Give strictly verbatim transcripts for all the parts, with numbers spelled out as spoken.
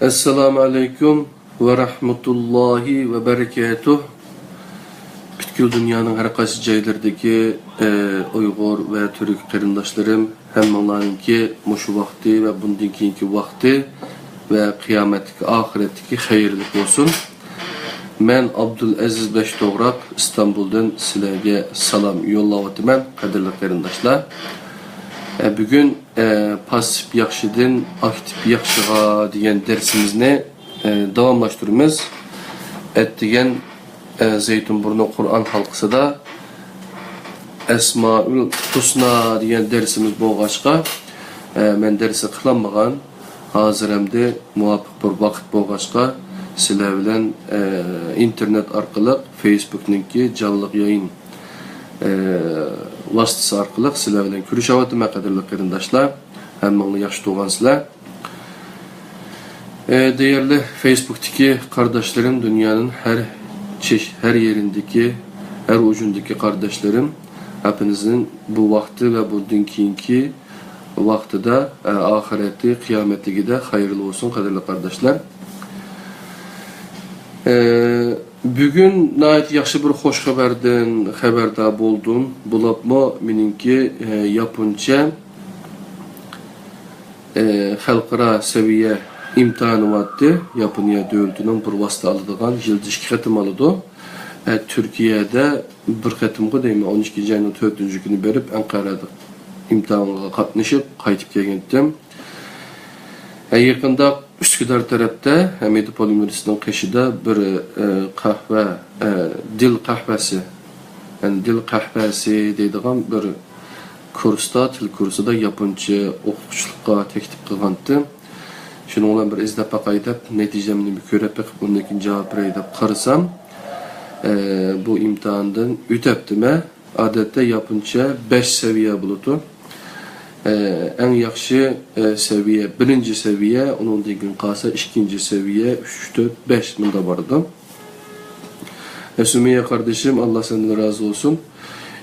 ئەسسالامۇ ئەلەيكۇم ۋە رەھمەتۇللاھى ۋە بەرىكاتۇھ. پۈتكۈل دۇنيانىڭ ھەر قايسى جايلىرىدىكى، ئە، ئۇيغۇر ۋە تۈرك قېرىنداشلىرىم، ھەممىڭلارنىڭكى مۇشۇ ۋاقتى ۋە بۇندىن كېيىنكى ۋاقتى ۋە قىيامەتتىكى، ئاخىرەتتىكى خەيرلىك بولسۇن. مەن ئابدۇلئەزىز بەشتوغراق ئىستانبۇلدىن سىلەرگە سالام يوللاۋاتىمەن، قەدىرلىك قېرىنداشلار. ئە، بۈگۈن، ئە، پاسسىپ ياخشىدىن ئاكتىپ ياخشىغا دېگەن دەرسىمىزنى، ئە، داۋاملاشتۇرىمىز. ئەتىگەن، ئە، زەيتۇنبۇرنۇ قۇرئان ھالقىسىدا ئەسمائۇل ھۇسنا دېگەن دەرسىمىز بولغاچقا، ئە، مەن دەرسنى قىلالمىغان. ھازىر ئەمدى مۇۋاپىق بىر ۋاقىت بولغاچقا، سىلەر بىلەن، ئە، ئىنتېرنېت ئارقىلىق، فېيسبۇكنىڭكى جانلىق يايىن، ئە، ۋاسىتىسى ئارقىلىق سىلەر بىلەن كۆرۈشۈۋاتىمەن، قەدىرلىك قېرىنداشلار. ھەممىڭلار ياخشى تۇرغانسىلەر. ئە، دەيەرلىك فېيسبۇكتىكى قارداشلىرىم، دۇنيانىڭ ھەر چېش-، ھەر يېرىندىكى، ھەر ئۇجۇندىكى قارداشلىرىم، ھەپپىنىزنىڭ بۇ ۋاقتى ۋە بۇندىن كېيىنكى ۋاقتىدا، ئە، ئاخىرەتتە، قىيامەتلىكىدە خەيرلىك بولسۇن، قەدىرلىك قارداشلار. ئە، بۈگۈن ناھايىتى ياخشى بىر خوش خەۋەردىن خەۋەردار بولدۇم. بولۇپمۇ مېنىڭكى، ئە، ياپونچە، ئە، خەلقئارا سەۋىيە ئىمتىھانى بارتتى. ياپونىيە دۆلىتىنىڭ بىر ۋاسىتە ئالىدىغان، يىلدا ئىككى قېتىم ئالىدۇ. ئە، تۈركىيەدە بىر قېتىمغۇ دەيمەن، ئون ئىككىنچى ئاينىڭ تۆتىنچى كۈنى بېرىپ، ئەنقەرەدە ئىمتىھانغا قاتنىشىپ قايتىپ كەلگەنتىم. ئە، يېقىندا ئۈسكۈدار تەرەپتە، ئە، مېدىپول ئۇنىۋېرسىتېتىنىڭ قېشىدا بىر، ئە، قەھۋە، ئە، دىل قەھۋەسى، يەنى دىل قەھۋەسى دەيدىغان بىر كۇرستا، تىل كۇرسىدا ياپونچە ئوقۇتقۇچىلىققا تەكلىپ قىلغانتىم. شۇنىڭ بىلەن بىر ئىزدەپ باقاي دەپ، نەتىجەمنى بىر كۆرۈپ بېقىپ، ئۇندىن كېيىن جاۋاب بېرەي دەپ قارىسام، ئە، بۇ ئىمتىھاندىن ئۆتەپتىمەن. ئادەتتە ياپونچە بەش سەۋىيە بولىدۇ. ئە، ئەڭ ياخشى، ئە، سەۋىيە، بىرىنچى سەۋىيە، ئۇنىڭدىن كېيىن قالسا ئىككىنچى سەۋىيە، ئۈچ، تۆت، بەش مۇنداق بارىدۇ. ئە، سۈمەييە قاردىشىم، ئاللا سەندىن رازى بولسۇن.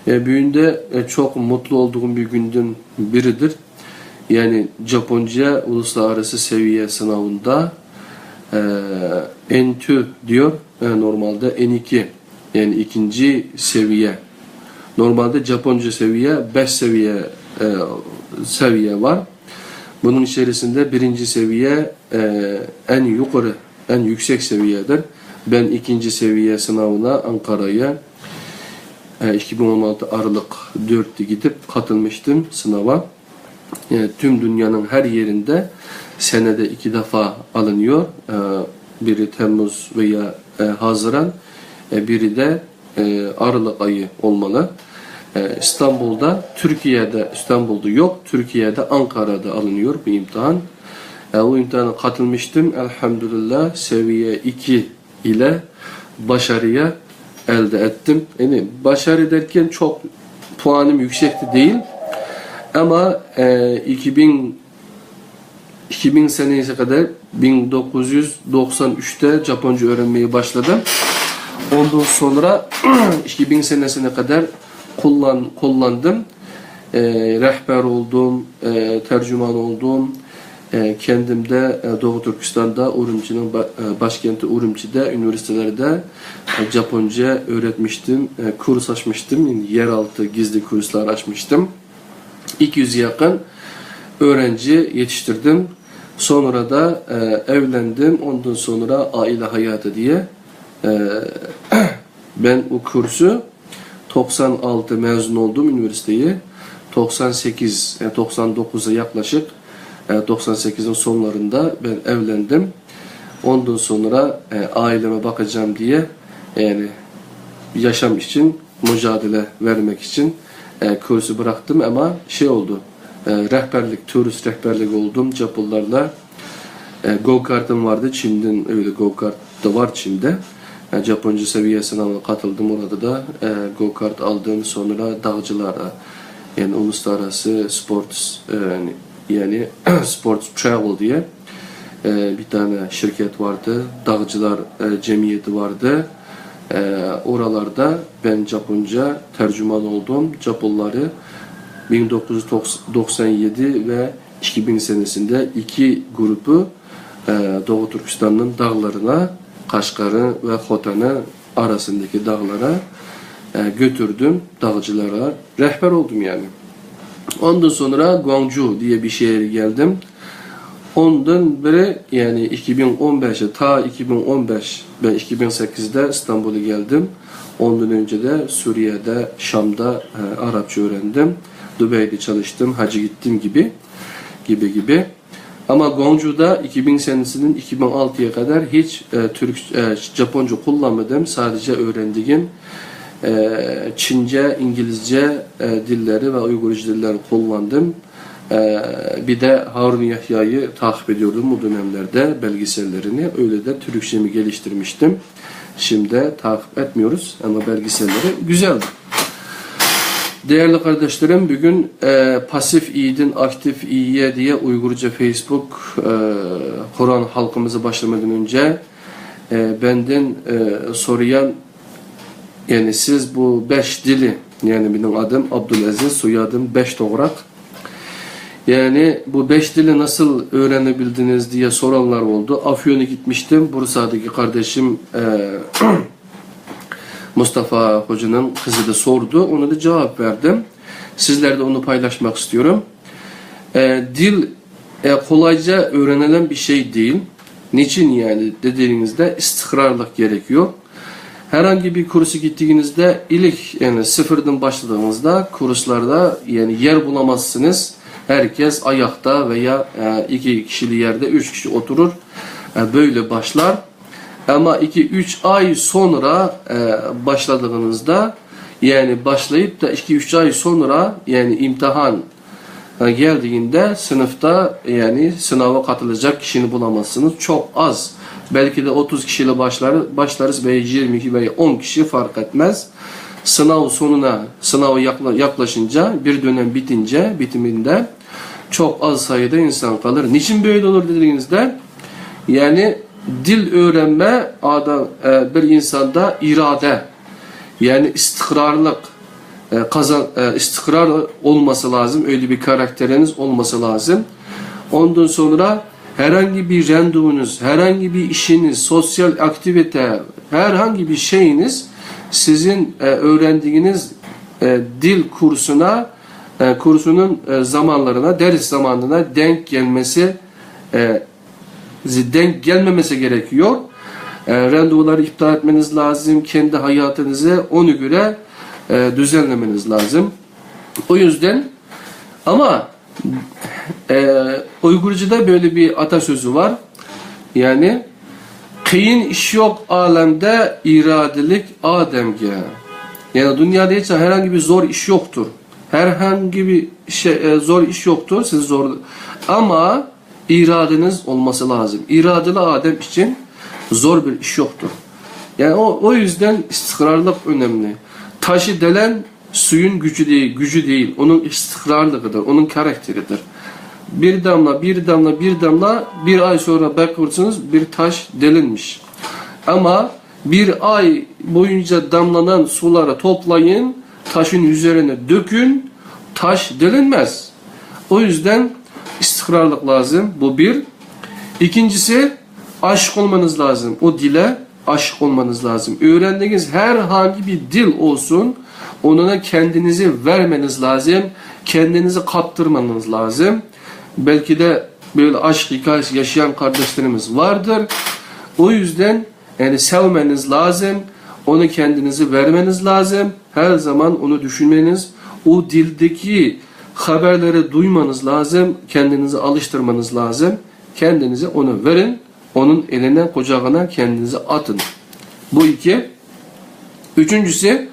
ئە، بۈگۈندە، ئە، چوقۇم مۇتلۇ ئولدۇغۇم بۈگۈندىن بىرىدۇر. يەنى جاپونجا ئۇلۇسلار ئارىسى سەۋىيە سىناۋىندا، ئە، ئېن تۇ دېيور، ئە، نورمالدا ئېن ئىككى، يەنى ئىككىنچى سەۋىيە. نورمالدا جاپونجا سەۋىيە، بەش سەۋىيە، ئە، سەۋىيە بار. بۇنىڭ ئىچەرىسىندە بىرىنچى سەۋىيە، ئە، ئەن يۇقىرى، ئەن يۈكسەك سەۋىيەدۇر. بەن ئىككىنچى سەۋىيە سىناۋىنا ئانقارايا، ئە، ئىككى مىڭ ئون ئالتە ئارىلىق دۆرتتە گىدىپ قاتىلمىشتىم سىناۋا. ئە، تۈم دۇنيانىڭ ھەر يېرىندە سەنەدە ئىككى دەفا ئالىنىيور. ئە، بىرى تەممۇز ۋەيا، ئە، ھازىران، ئە، بىرىدە، ئە، ئارىلىق ئايى بولمىلى. ئە، ئىستانبۇلدا، تۈركىيەدە، ئىستانبۇلدا يوق، تۈركىيەدە، ئانقارادا ئالىنىيور بۇ ئىمتىھان. ئە، ئۇ ئىمتىھانغا قاتىلمىشتىم، ئەلھەمدۇلىللا، سەۋىيە ئىككى ئىلە باشارىيە ئەلدە ئەتتىم. يەنى باشارى دەركەن چوق پۇئانىم يۈكسەكتە دېيىل. ئەمما، ئە، ئىككى مىڭ، ئىككى مىڭ سەنىسى قەدەر، مىڭ توققۇز يۈز توقسان ئۈچتە جاپونجا ئۆگەنمەي باشلىدىم. ئوندىن سونرا ئىككى مىڭ سەنىسىنى قەدەر قوللان-، قوللاندىم. ئە، رەھبەر بولدۇم، ئە، تەرجىمان بولدۇم. ئە، كەندىمدە، ئە، دوغۇ تۈركىستاندا، ئۈرۈمچىنىڭ با-، ئە، باشكەنتى ئۈرۈمچىدە، ئۇنىۋېرسىتېتلەردە، ئە، جاپونجا ئۆگەتمىشتىم، ئە، كۇرس ئاچمىشتىم، يەنى يەر ئالتى گىزلى كۇرسلار ئاچمىشتىم. ئىككى يۈزگە يېقىن ئۆگەنچى يېتىشتۈردۈم. سونرا دا، ئە، ئەۋلەندىم، ئوندىن سونرا ئائىلە ھاياتى دېيە، ئە، بەن ئۇ كۇرسى توقسان ئالتە مەزۇن ئولدۇم ئۇنىۋېرسىتېتى. توقسان سەككىز، ئە، توقسان توققۇزغا ياقلىشىق، ئە، توقسان سەككىزنىڭ سونلىرىندا بەن ئەۋلەندىم. ئوندىن سونرا، ئە، ئائىلىمە باقىجام دېيە، يەنى ياشام ئۈچۈن مۇجادىلە بەرمەك ئۈچۈن، ئە، كۇرسنى بىراقتىم، ئەمما شەي بولدى، ئە، رەھبەرلىك، تۇرۇس رەھبەرلىكى بولدۇم، جاپونلارلا. ئە، گو-كارتىم باردى، چىمدىن ئۆيدە گو-كارت دا بار چىمدە. ئە، جاپونجا سەۋىيە سىناۋىغا قاتىلدىم ئۇنىڭدا، ئە، گو-كارت ئالدىم، سونرا داغچىلار، ئە، يەنى ئۇلۇسلار ئاراسى سپورتس، ئە، يەنى سپورتس ترەۋېل دېيە، ئە، بىر دانە شىركەت باردى، داغچىلار، ئە، جەمئىيىتى باردى. ئە، ئورالاردا بەن جاپونجا تەرجىمان بولدۇم. جاپونلارنى مىڭ توققۇز يۈز توقسان يەتتە ۋە ئىككى مىڭ سەنىسىندە ئىككى گۇرۇپپا، e, Doğu Türkistan'ın dağlarına, Kaşgar'ı ve Khotan'ı arasındaki dağlara, e, götürdüm, dağcılara rehber oldum yani. Ondan sonra Guangzhou diye bir şehre geldim. Ondan beri, yani iki bin on beşe, ta iki bin on beş, ben iki bin sekizde İstanbul'a geldim. Ondan önce de Suriye'de, Şam'da, e, Arapça öğrendim. Dubai'de çalıştım, hacı gittim gibi, gibi gibi. Ama Guangzhou'da iki bin senesinin iki bin altıya kadar hiç, e, Türk, e, Japonca kullanmadım. Sadece öğrendiğim, e, Çince, İngilizce, e, dilleri ve Uygurca dilleri kullandım. E, bir de Harun Yahya'yı takip ediyordum bu dönemlerde, belgesellerini. Öyle de Türkçemi geliştirmiştim. Şimdi takip etmiyoruz ama belgeselleri güzeldi. Değerli kardeşlerim, bugün, e, pasif iyiden aktif iyiye diye Uygurca Facebook, e, kuran halkımızı başlamadan önce, e, benden, e, soruyan, yani siz bu beş dili, yani benim adım Abdülaziz, soyadım Beş Doğrak. Yani bu beş dili nasıl öğrenebildiniz diye soranlar oldu. Afyon'a gitmiştim. Bursa'daki kardeşim, e, Mustafa Hoca'nın kızı da sordu. Ona da cevap verdim. Sizler de onu paylaşmak istiyorum. E, dil, e, kolayca öğrenilen bir şey değil. Niçin yani dediğinizde istikrarlık gerekiyor. Herhangi bir kursu gittiğinizde ilk, yani sıfırdan başladığınızda kurslarda yani yer bulamazsınız. Herkes ayakta veya, e, iki kişili yerde üç kişi oturur. E, böyle başlar. Ama iki üç ay sonra, e, başladığınızda, yani başlayıp da iki üç ay sonra yani imtihan, e, geldiğinde sınıfta yani sınava katılacak kişini bulamazsınız. Çok az. Belki de otuz kişiyle başlar, başlarız veya yirmi iki veya on kişi fark etmez. Sınav sonuna, sınav yakla-, yaklaşınca, bir dönem bitince, bitiminde çok az sayıda insan kalır. Niçin böyle olur dediğinizde, yani dil öğrenme adam, e, bir insanda irade, yani istikrarlık, e, kazan, e, istikrar olması lazım. Öyle bir karakteriniz olması lazım. Ondan sonra herhangi bir randevunuz, herhangi bir işiniz, sosyal aktivite, herhangi bir şeyiniz sizin, e, öğrendiğiniz, e, dil kursuna, e, kursunun, e, zamanlarına, ders zamanına denk gelmesi, e, denk gelmemesi gerekiyor. E, randevuları iptal etmeniz lazım, kendi hayatınızı ona göre, e, düzenlemeniz lazım. O yüzden ama, e, Uygurca'da böyle bir atasözü var. Yani kıyın iş yok alemde, iradelik Adem'ge. Yani dünyada hiç herhangi bir zor iş yoktur. Herhangi bir şey, e, zor iş yoktur, siz zor. Ama iradeniz olması lazım. İradeli Adem için zor bir iş yoktur. Yani o, o yüzden istikrarlık önemli. Taşı delen suyun gücü değil, gücü değil, onun istikrarlığıdır, onun karakteridir. Bir damla, bir damla, bir damla, bir ay sonra bakırsınız bir taş delinmiş. Ama bir ay boyunca damlanan suları toplayın, taşın üzerine dökün, taş delinmez. O yüzden istikrarlık lazım. Bu bir. İkincisi, aşık olmanız lazım. O dile aşık olmanız lazım. Öğrendiğiniz herhangi bir dil olsun, onuna kendinizi vermeniz lazım. Kendinizi kaptırmanız lazım. Belki de böyle aşk hikayesi yaşayan kardeşlerimiz vardır. O yüzden yani sevmeniz lazım. Onu kendinizi vermeniz lazım. Her zaman onu düşünmeniz, o dildeki haberleri duymanız lazım. Kendinizi alıştırmanız lazım. Kendinizi onu verin. Onun eline, kucağına kendinizi atın. Bu iki. Üçüncüsü,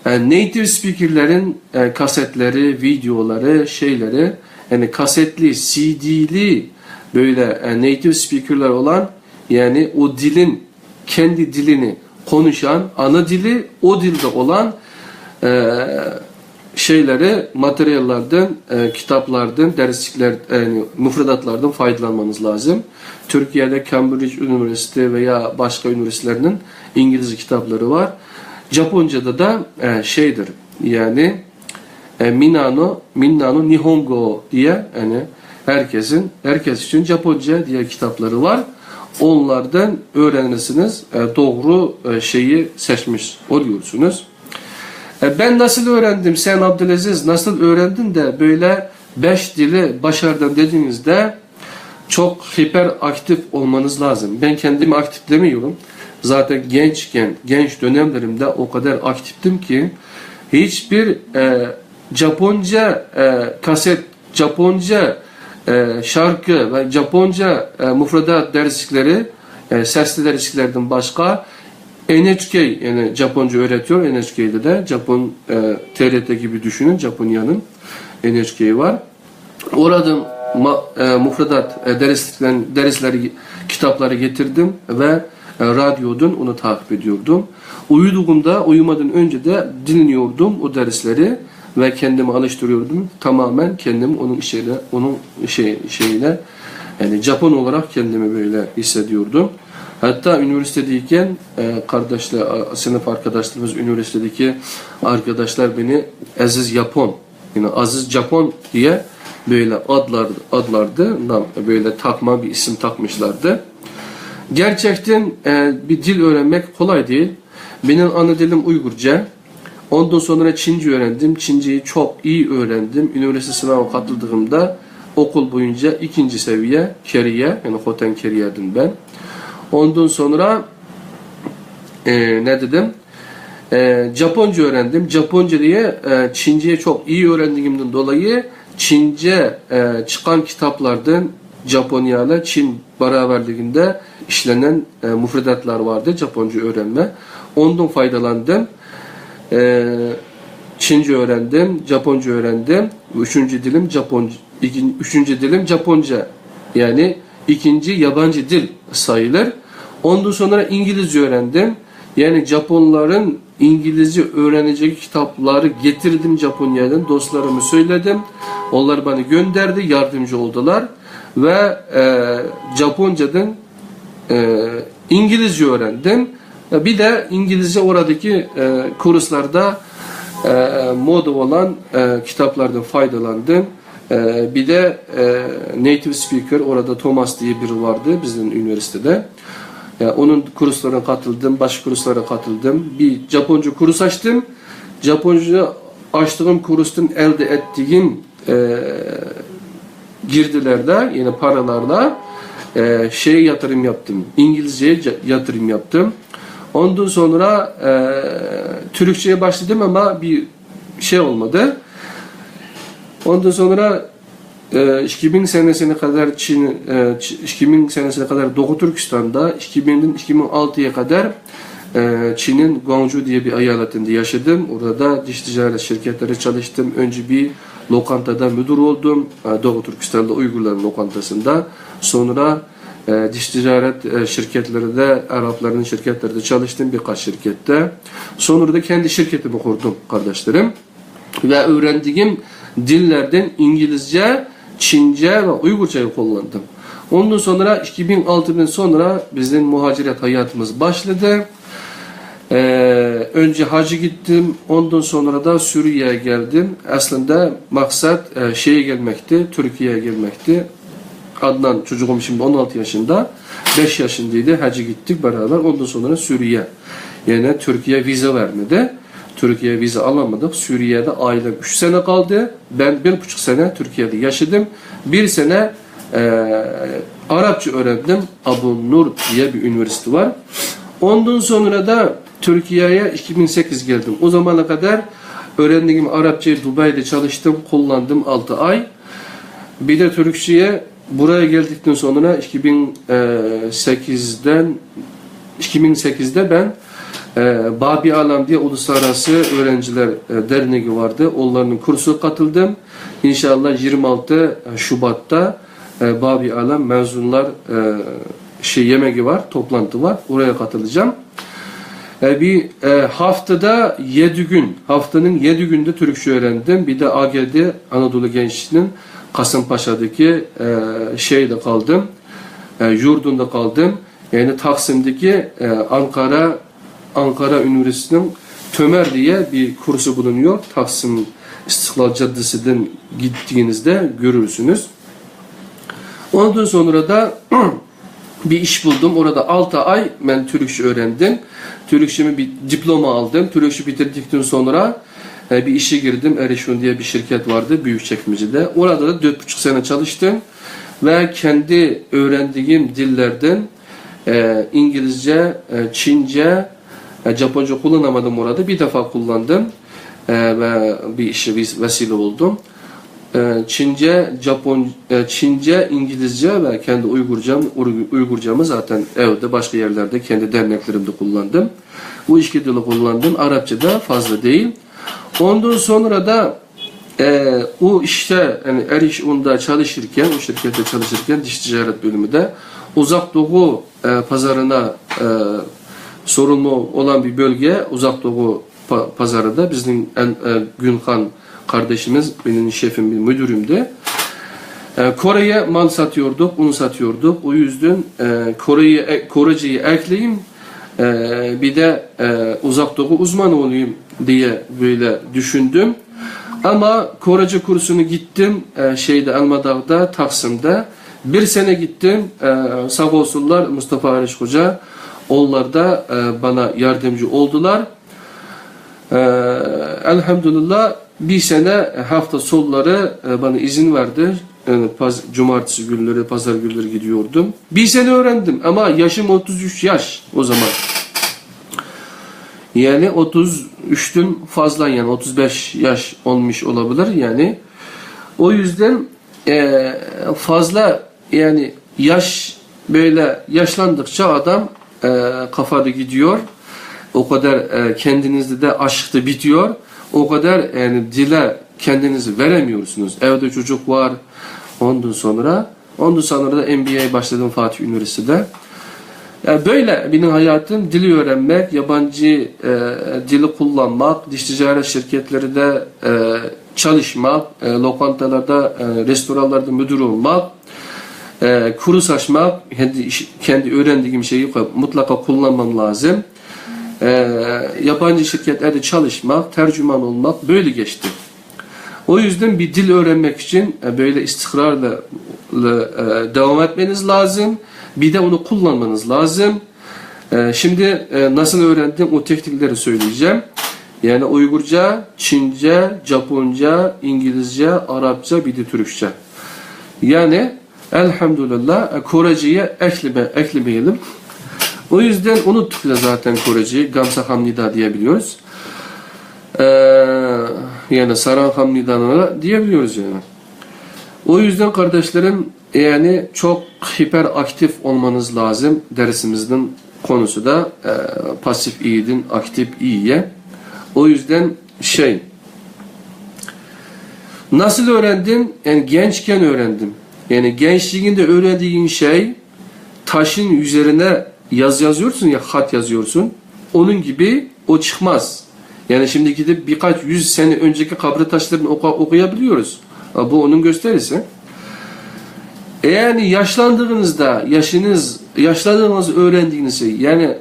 e, native speakerlerin, e, kasetleri, videoları, şeyleri, yani kasetli, C D'li böyle, e, native speakerler olan, yani o dilin, kendi dilini konuşan, ana dili o dilde olan, e, şeyleri, materiallardan, e, kitaplardan, derslikler, yani müfredatlardan faydalanmanız lazım. Türkiye'de Cambridge Üniversitesi veya başka üniversitelerinin İngilizce kitapları var. Japonca'da da, e, şeydir, yani, e, Minano, Minano Nihongo diye, yani Herkesin, Herkes için Japonca diye kitapları var. Onlardan öğrenirsiniz, e, doğru, e, şeyi seçmiş oluyorsunuz. E, ben nasıl öğrendim, sen Abdülaziz nasıl öğrendin de böyle beş dili başardın dediğinizde çok hiperaktif olmanız lazım. Ben kendimi aktif demiyorum. Zaten gençken, genç dönemlerimde o kadar aktiftim ki hiçbir, e, Japonca, e, kaset, Japonca, e, şarkı ve Japonca, e, müfredat derslikleri, e, sesli dersliklerden başka N H K, yani Japonca öğretiyor N H K'de de, Japon, e, T R T gibi düşünün, Japonya'nın N H K var. Orada ma-, e, müfredat, e, dersliklerin, dersleri, kitapları getirdim ve, e, radyodan onu takip ediyordum. Uyuduğumda, uyumadan önce de dinliyordum o dersleri ve kendimi alıştırıyordum. Tamamen kendimi onun şeyine, onun şey, şeyine, yani Japon olarak kendimi böyle hissediyordum. Hatta üniversitedeyken, e, kardeşler, a-, sınıf arkadaşlarımız, üniversitedeki arkadaşlar beni Aziz Japon, yani Aziz Japon diye böyle adlar, adlardı, nam, böyle takma bir isim takmışlardı. Gerçekten, e, bir dil öğrenmek kolay değil. Benim ana dilim Uygurca. Ondan sonra Çince öğrendim. Çinceyi çok iyi öğrendim. Üniversite sınavına katıldığımda okul boyunca ikinci seviye Keriye, yani Hoten Keriye'dim ben. Ondan sonra, e, ne dedim? E, Japonca öğrendim. Japonca diye, e, Çinceyi çok iyi öğrendiğimden dolayı Çince, e, çıkan kitaplardan Japonya ile Çin beraberliğinde işlenen, e, müfredatlar vardı, Japonca öğrenme. Ondan faydalandım. E, Çince öğrendim, Japonca öğrendim. Üçüncü dilim Japonca, ikin-, üçüncü dilim Japonca. Yani ikinci yabancı dil sayılır. Ondan sonra İngilizce öğrendim. Yani Japonların İngilizce öğrenecek kitapları getirdim Japonya'dan. Dostlarımı söyledim. Onlar bana gönderdi, yardımcı oldular. Ve, e, Japoncadan, e, İngilizce öğrendim. E, bir de İngilizce oradaki, e, kurslarda, e, moda olan, e, kitaplardan faydalandım. E, bir de, e, native speaker, orada Thomas diye biri vardı bizim üniversitede. Ya, onun kurslarına katıldım, başka kurslara katıldım. Bir Japonca kurs açtım. Japonca açtığım kurstan elde ettiğim, e, girdilerde, yani paralarla, e, şeye yatırım yaptım. İngilizceye ca- yatırım yaptım. Ondan sonra, e, Türkçeye başladım ama bir şey olmadı. Ondan sonra, e, iki bin senesine kadar Çin, e, Ç- iki bin senesine kadar Doğu Türkistan'da, iki binden iki bin altıya kadar, e, Çin'in Guangzhou diye bir eyaletinde yaşadım. Orada da dış ticaret şirketleri çalıştım. Önce bir lokantada müdür oldum. E, Doğu Türkistan'da Uygurların lokantasında. Sonra, e, dış ticaret, e, şirketleri de, Arapların şirketleri de çalıştım birkaç şirkette. Sonra da kendi şirketimi kurdum, kardeşlerim. Ve öğrendiğim dillerden İngilizce, Çince ve Uygurcayı kullandım. Ondan sonra iki bin altıdan sonra bizim muhaciret hayatımız başladı. Ee, önce hacı gittim, ondan sonra da Suriye'ye geldim. Aslında maksat, e, şeye gelmekti, Türkiye'ye gelmekti. Adnan, çocuğum şimdi on altı yaşında, beş yaşındaydı, hacı gittik beraber. Ondan sonra Suriye, yani Türkiye vize vermedi. Türkiye vize alamadık. Suriye'de ailem üç sene kaldı. Ben bir buçuk sene Türkiye'de yaşadım. Bir sene, e, Arapça öğrendim. Abu Nur diye bir üniversite var. Ondan sonra da Türkiye'ye iki bin sekiz geldim. O zamana kadar öğrendiğim Arapçayı Dubai'de çalıştım, kullandım altı ay. Bir de Türkçe'ye buraya geldikten sonra iki bin sekizden, iki bin sekizde ben, e, Babi Alam diye Uluslararası Öğrenciler, e, Derneği vardı. Onların kursu katıldım. İnşallah yirmi altı Şubat'ta, e, Babi Alam mezunlar, e, şey yemeği var, toplantı var. Oraya katılacağım. E, bir, e, haftada yedi gün, haftanın yedi günde Türkçe öğrendim. Bir de A G D, Anadolu Gençliği'nin Kasımpaşa'daki, e, şeyde kaldım, e, yurdunda kaldım. Yani Taksim'deki, e, Ankara, Ankara Üniversitesi'nin Tömer diye bir kursu bulunuyor. Taksim İstiklal Caddesi'den gittiğinizde görürsünüz. Ondan sonra da bir iş buldum. Orada altı ay ben Türkçe öğrendim. Türkçemi bir diploma aldım. Türkçe bitirdikten sonra e, bir işe girdim. Erişun diye bir şirket vardı Büyükçekmece'de. Orada da dört buçuk sene çalıştım. Ve kendi öğrendiğim dillerden e, İngilizce, e, Çince, e, Japonca kullanamadım orada. Bir defa kullandım. E, ve bir işe bir vesile oldum. E, Çince, Japon, e, Çince, İngilizce ve kendi Uygurcam, Uygur- Uygurcamı zaten evde, başka yerlerde, kendi derneklerimde kullandım. Bu iki dili kullandım. Arapça da fazla değil. Ondan sonra da e, o işte, yani Erişun'da çalışırken, o şirkette çalışırken, dış ticaret bölümünde Uzak Doğu e, pazarına e, sorumlu olan bir bölge, Uzak Doğu pa- pazarında bizim en, e, Günhan kardeşimiz, benim şefim, bir müdürümdü. E, Kore'ye mal satıyorduk, un satıyorduk. O yüzden e, Kore'ye, e, Korece'yi ekleyeyim, e, bir de e, Uzak Doğu uzmanı olayım diye böyle düşündüm. Ama Korece kursunu gittim, e, şeyde, Elmadağ'da, Taksim'de. Bir sene gittim. E, sağ olsunlar Mustafa Ariş Hoca, onlar da e, bana yardımcı oldular. E, Elhamdülillah, bir sene hafta sonları e, bana izin verdi. Yani paz, cumartesi günleri, pazar günleri gidiyordum. Bir sene öğrendim ama yaşım otuz üç yaş o zaman. Yani otuz üçten fazla, yani otuz beş yaş olmuş olabilir yani. O yüzden e, fazla, yani yaş, böyle yaşlandıkça adam e, kafada gidiyor. O kadar e, kendinizde de aşk da bitiyor. O kadar yani dile kendinizi veremiyorsunuz. Evde çocuk var. Ondan sonra Ondan sonra da M B A başladım Fatih Üniversitesi'de. Yani böyle benim hayatım, dili öğrenmek, yabancı e, dili kullanmak, dış ticaret şirketlerinde e, çalışmak, e, lokantalarda, e, restoranlarda müdür olmak, e, kurs açmak, kendi, iş- kendi öğrendiğim şeyi mutlaka kullanmam lazım. E, yabancı şirketlerde çalışmak, tercüman olmak böyle geçti. O yüzden bir dil öğrenmek için e, böyle istikrarlı e, devam etmeniz lazım. Bir de onu kullanmanız lazım. E, şimdi e, nasıl öğrendim, o teknikleri söyleyeceğim. Yani Uygurca, Çince, Japonca, İngilizce, Arapça, bir de Türkçe. Yani elhamdülillah e, Korece'yi ekleme, eklemeyelim. O yüzden unuttuk da zaten Korece'yi. Gamsa Hamnida diyebiliyoruz. Ee, yani Saran Hamnidan'a diyebiliyoruz yani. O yüzden kardeşlerim, yani çok hiperaktif olmanız lazım dersimizin konusu da e, pasif iyiden aktif iyiye. O yüzden şey, nasıl öğrendim? Yani gençken öğrendim. Yani gençliğinde öğrendiğin şey taşın üzerine yaz yazıyorsun ya, hat yazıyorsun. Onun gibi o çıkmaz. Yani şimdi gidip birkaç yüz sene önceki kabri taşlarını oku- okuyabiliyoruz. Ha, bu onun gösterisi. Yani yaşlandığınızda, yaşınız, yaşlandığınız öğrendiğiniz şey, yani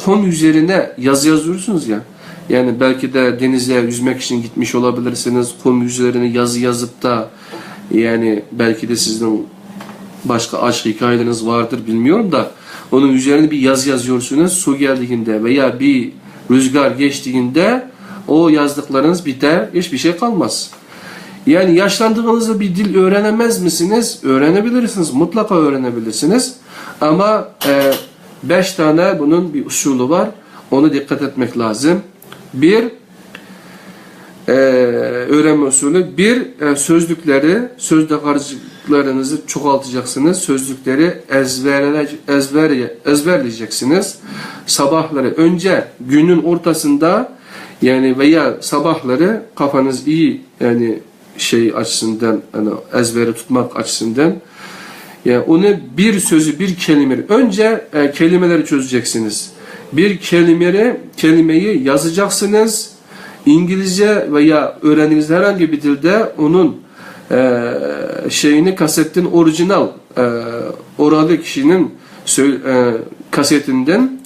kum üzerine yazı yazıyorsunuz ya. Yani belki de denize yüzmek için gitmiş olabilirsiniz. Kum üzerine yazı yazıp da, yani belki de sizin başka aşk hikayeleriniz vardır, bilmiyorum da, onun üzerine bir yazı yazıyorsunuz. Su geldiğinde veya bir rüzgar geçtiğinde o yazdıklarınız biter, hiçbir şey kalmaz. Yani yaşlandığınızda bir dil öğrenemez misiniz? Öğrenebilirsiniz, mutlaka öğrenebilirsiniz. Ama e, beş tane bunun bir usulü var. Onu dikkat etmek lazım. Bir, e, öğrenme usulü. Bir, e, sözlükleri, söz dağarcıklarınızı çoğaltacaksınız. Sözlükleri ezberle, ezber, ezberleyeceksiniz. Sabahları önce günün ortasında, yani veya sabahları kafanız iyi, yani şey açısından, yani ezberi tutmak açısından, yani onu bir sözü, bir kelimeyi, önce e, kelimeleri çözeceksiniz. Bir kelimeyi, kelimeyi yazacaksınız. İngilizce veya öğrendiğiniz herhangi bir dilde onun e, şeyini, kasetin orijinal e, oralı kişinin sö- e, kasetinden,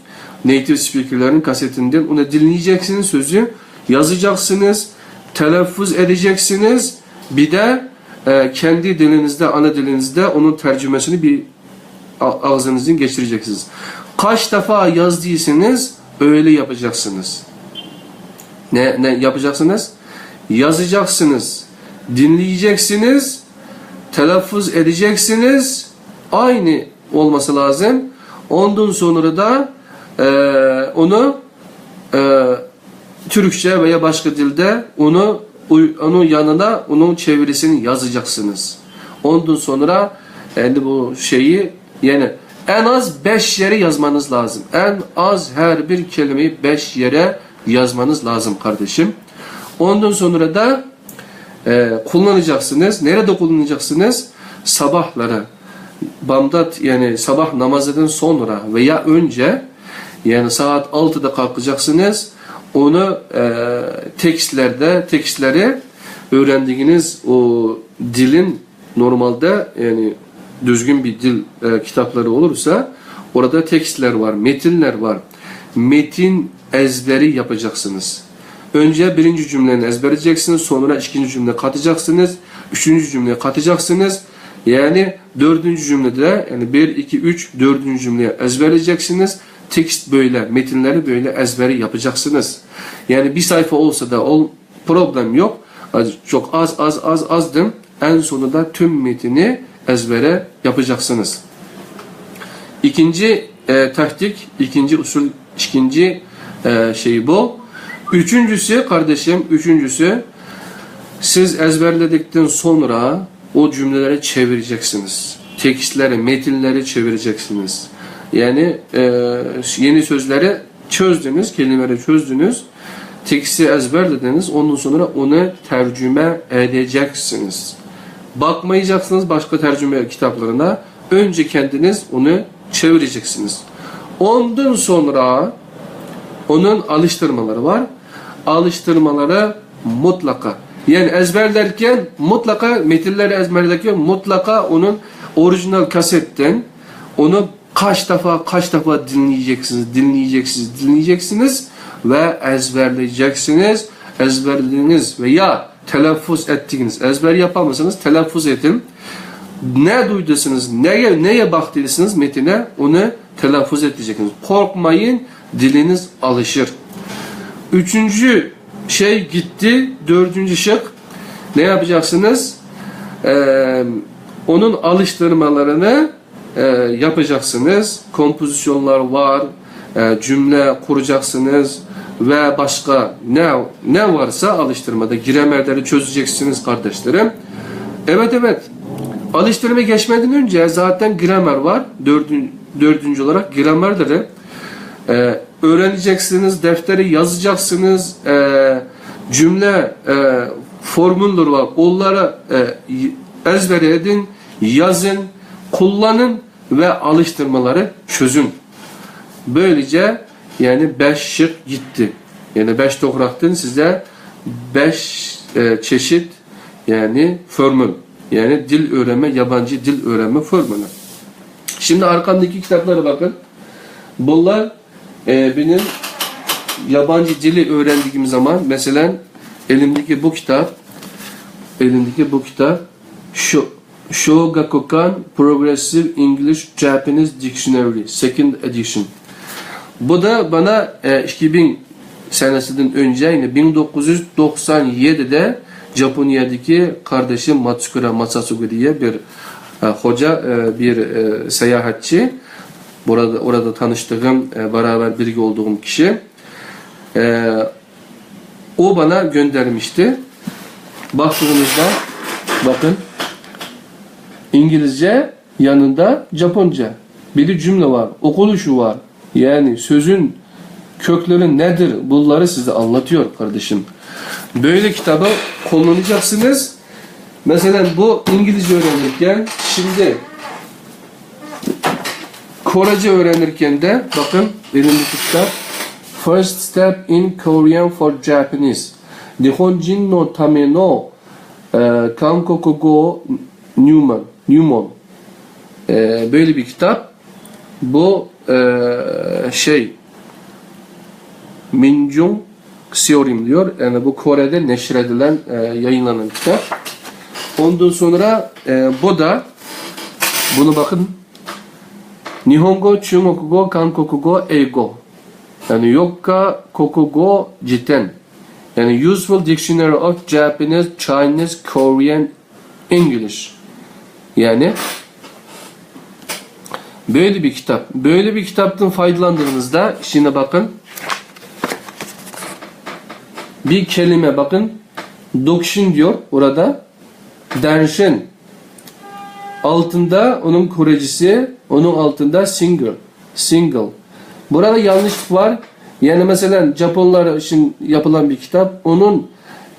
native speakerların kasetinden onu dinleyeceksiniz, sözü yazacaksınız, telaffuz edeceksiniz. Bir de e, kendi dilinizde, ana dilinizde onun tercümesini bir a-, ağzınızdan geçireceksiniz. Kaç defa yaz diyseniz, öyle yapacaksınız. Ne, ne yapacaksınız? Yazacaksınız, dinleyeceksiniz, telaffuz edeceksiniz. Aynı olması lazım. Ondan sonra da, e, onu, e, Türkçe veya başka dilde onu, onun yanına onun çevirisini yazacaksınız. Ondan sonra endi bu şeyi, yani en az beş yere yazmanız lazım. En az her bir kelimeyi beş yere yazmanız lazım kardeşim. Ondan sonra da e, kullanacaksınız. Nerede kullanacaksınız? Sabahları. Bamdat, yani sabah namazından sonra veya önce, yani saat altıda kalkacaksınız. Onu, e, tekstlerde, tekstleri öğrendiğiniz o dilin normalde, yani düzgün bir dil, e, kitapları olursa orada tekstler var, metinler var. Metin ezberi yapacaksınız. Önce birinci cümleni ezberleyeceksiniz, sonra ikinci cümle katacaksınız, üçüncü cümle katacaksınız. Yani dördüncü cümlede, yani bir, iki, üç, dördüncü cümleyi ezberleyeceksiniz. Tekst böyle, metinleri böyle ezberi yapacaksınız. Yani bir sayfa olsa da ol, problem yok. Az, çok az, az, az, azdır. En sonunda tüm metini ezbere yapacaksınız. İkinci, e, taktik, ikinci usul, ikinci, e, şey bu. Üçüncüsü, kardeşim, üçüncüsü, siz ezberledikten sonra o cümleleri çevireceksiniz. Tekstleri, metinleri çevireceksiniz. Yani, e, yeni sözleri çözdünüz, kelimeleri çözdünüz. Teksti ezberlediniz. Ondan sonra onu tercüme edeceksiniz. Bakmayacaksınız başka tercüme kitaplarına. Önce kendiniz onu çevireceksiniz. Ondan sonra onun alıştırmaları var. Alıştırmaları mutlaka. Yani ezberlerken mutlaka, metinleri ezberlerken mutlaka onun orijinal kasetten onu kaç defa, kaç defa dinleyeceksiniz, dinleyeceksiniz, dinleyeceksiniz ve ezberleyeceksiniz. Ezberlediğiniz veya telaffuz ettiğiniz, ezber yapamazsanız telaffuz edin. Ne duyduysanız, neye, neye baktıysanız metine, onu telaffuz edeceksiniz. Korkmayın, diliniz alışır. Üçüncü şey gitti, dördüncü şık. Ne yapacaksınız? Ee, onun alıştırmalarını e, yapacaksınız. Kompozisyonlar var, e, cümle kuracaksınız ve başka ne, ne varsa alıştırmada gramerleri çözeceksiniz kardeşlerim. Evet, evet. Alıştırma geçmeden önce zaten gramer var. Dördün-, dördüncü olarak gramerleri, e, öğreneceksiniz, defteri yazacaksınız, e, cümle, e, formülleri var. Onları, e, ezbere edin, yazın, kullanın ve alıştırmaları çözün. Böylece, yani beş şık gitti. Yani beş topraktan size beş, e, çeşit, yani formül. Yani dil öğrenme, yabancı dil öğrenme formülü. Şimdi arkamdaki kitaplara bakın. Bunlar, e, benim yabancı dili öğrendiğim zaman, mesela elimdeki bu kitap, elimdeki bu kitap şu Shogakukan Progressive English Japanese Dictionary, second edition. Bu da bana, e, iki bin senesinden önce, yani bin dokuz yüz doksan yedide Japonya'daki kardeşim Matsukura Masatsugu diye bir, e, hoca, e, bir, e, seyahatçi. Burada, orada tanıştığım, e, beraber birlikte olduğum kişi. E, O bana göndermişti. Baktığımızda, bakın, İngilizce, yanında Japonca. Bir de cümle var, okunuşu var. Yani sözün kökleri nedir? Bunları size anlatıyor kardeşim. Böyle kitabı kullanacaksınız. Mesela bu İngilizce öğrenirken, şimdi Korece öğrenirken de, bakın, elimdeki kitap First Step in Korean for Japanese, Nihonjin no Tame no, e, Kankokugo Nyuman, Nyumon. E, böyle bir kitap. Bu, e, şey, Minjung Siorim diyor. Yani bu Kore'de neşredilen, e, yayınlanan kitap. Ondan sonra e, bu da, bunu bakın. Nihongo, Chugokugo, Kankokugo, Eigo. Yani Yokka Kokugo Jiten. Yani Useful Dictionary of Japanese, Chinese, Korean, English. Yani böyle bir kitap. Böyle bir kitaptan faydalandığınızda, şimdi bakın. Bir kelime bakın. Dokushin diyor burada. Danshin. Altında onun korejisi, onun altında single. Single. Burada yanlışlık var. Yani mesela Japonlar için yapılan bir kitap. Onun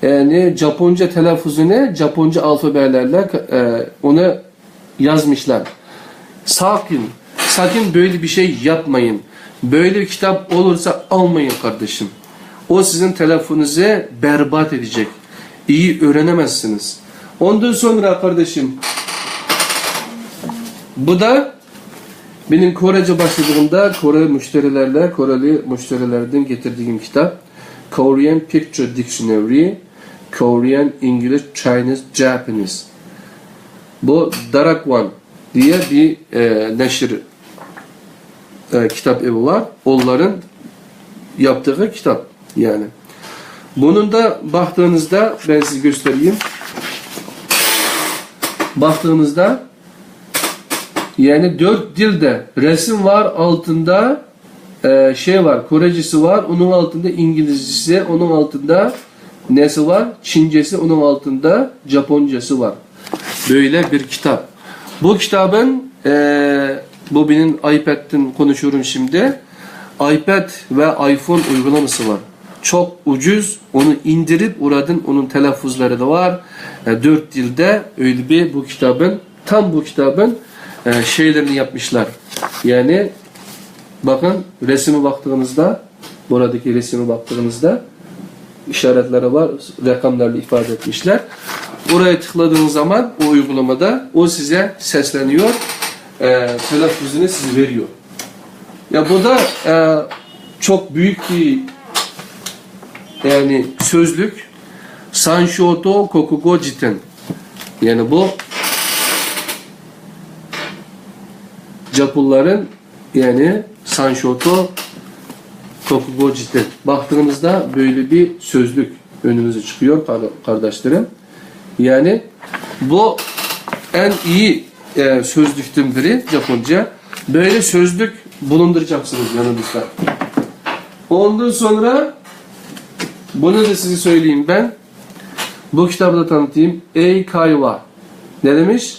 yani Japonca telaffuzunu Japonca alfabelerle e, onu yazmışlar. Sakın, sakın böyle bir şey yapmayın. Böyle bir kitap olursa almayın kardeşim. O sizin telaffuzunuzu berbat edecek. İyi öğrenemezsiniz. Ondan sonra kardeşim, bu da benim Korece başladığımda Kore müşterilerle, Koreli müşterilerden getirdiğim kitap. Korean Picture Dictionary, Korean English Chinese Japanese. Bu Darakwan diye bir e, neşir e, kitap evi var. Onların yaptığı kitap yani. Bunun da baktığınızda ben size göstereyim. Baktığınızda yani dört dilde resim var, altında e, şey var, Korecesi var, onun altında İngilizcesi, onun altında nesi var, Çincesi, onun altında Japoncası var. Böyle bir kitap. Bu kitabın e, bu benim iPad'ten konuşuyorum şimdi. iPad ve iPhone uygulaması var. Çok ucuz. Onu indirip oradan onun telaffuzları da var. E, dört dilde öyle bir bu kitabın, tam bu kitabın e, şeylerini yapmışlar. Yani bakın resime baktığınızda, buradaki resime baktığınızda işaretleri var, rakamlarla ifade etmişler. Oraya tıkladığınız zaman o uygulamada o size sesleniyor, e, telaffuzunu size veriyor. Ya bu da e, çok büyük bir yani sözlük. Sanshoto Kokugo Jiten. Yani bu Japonların yani Sanshoto Kokugo Jiten. Baktığınızda böyle bir sözlük önümüze çıkıyor kar- kardeşlerim. Yani bu en iyi e, sözlükten biri Japonca. Böyle sözlük bulunduracaksınız yanınızda. Ondan sonra bunu da size söyleyeyim ben. Bu kitabı da tanıtayım. Eikaiwa. Ne demiş?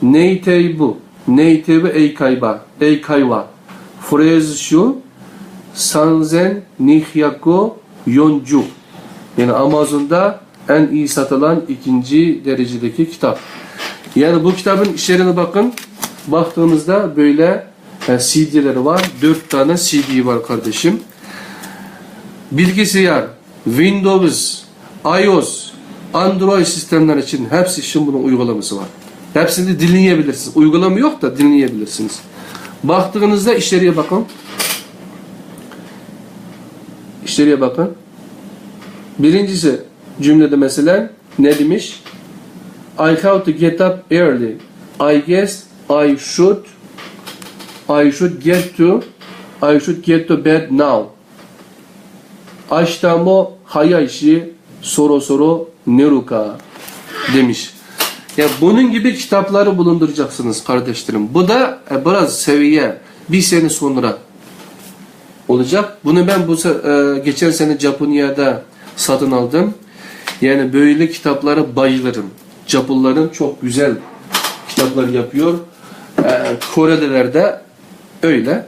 Neiteibu. Neiteibu Eikaiwa. Eikaiwa. Furezshu sanzen nihyaku yonju. Yani Amazon'da en iyi satılan ikinci derecedeki kitap. Yani bu kitabın içeriğine bakın. Baktığımızda böyle e, C D'leri var. Dört tane C D var kardeşim. Bilgisayar, Windows, iOS, Android sistemler için hepsi için bunun uygulaması var. Hepsini dinleyebilirsiniz. Uygulama yok da dinleyebilirsiniz. Baktığınızda içeriye bakın. İçeriye bakın. Birincisi cümlede mesela ne demiş? I have to get up early. I guess I should I should get to I should get to bed now. Ashita mo hayai shi, soro soro neru ka demiş. Ya bunun gibi kitapları bulunduracaksınız kardeşlerim. Bu da e, biraz seviye, bir sene sonra olacak. Bunu ben bu se- e, geçen sene Japonya'da satın aldım. Yani böyle kitaplara bayılırım. Japonların çok güzel kitaplar yapıyor. E, Koreliler de öyle.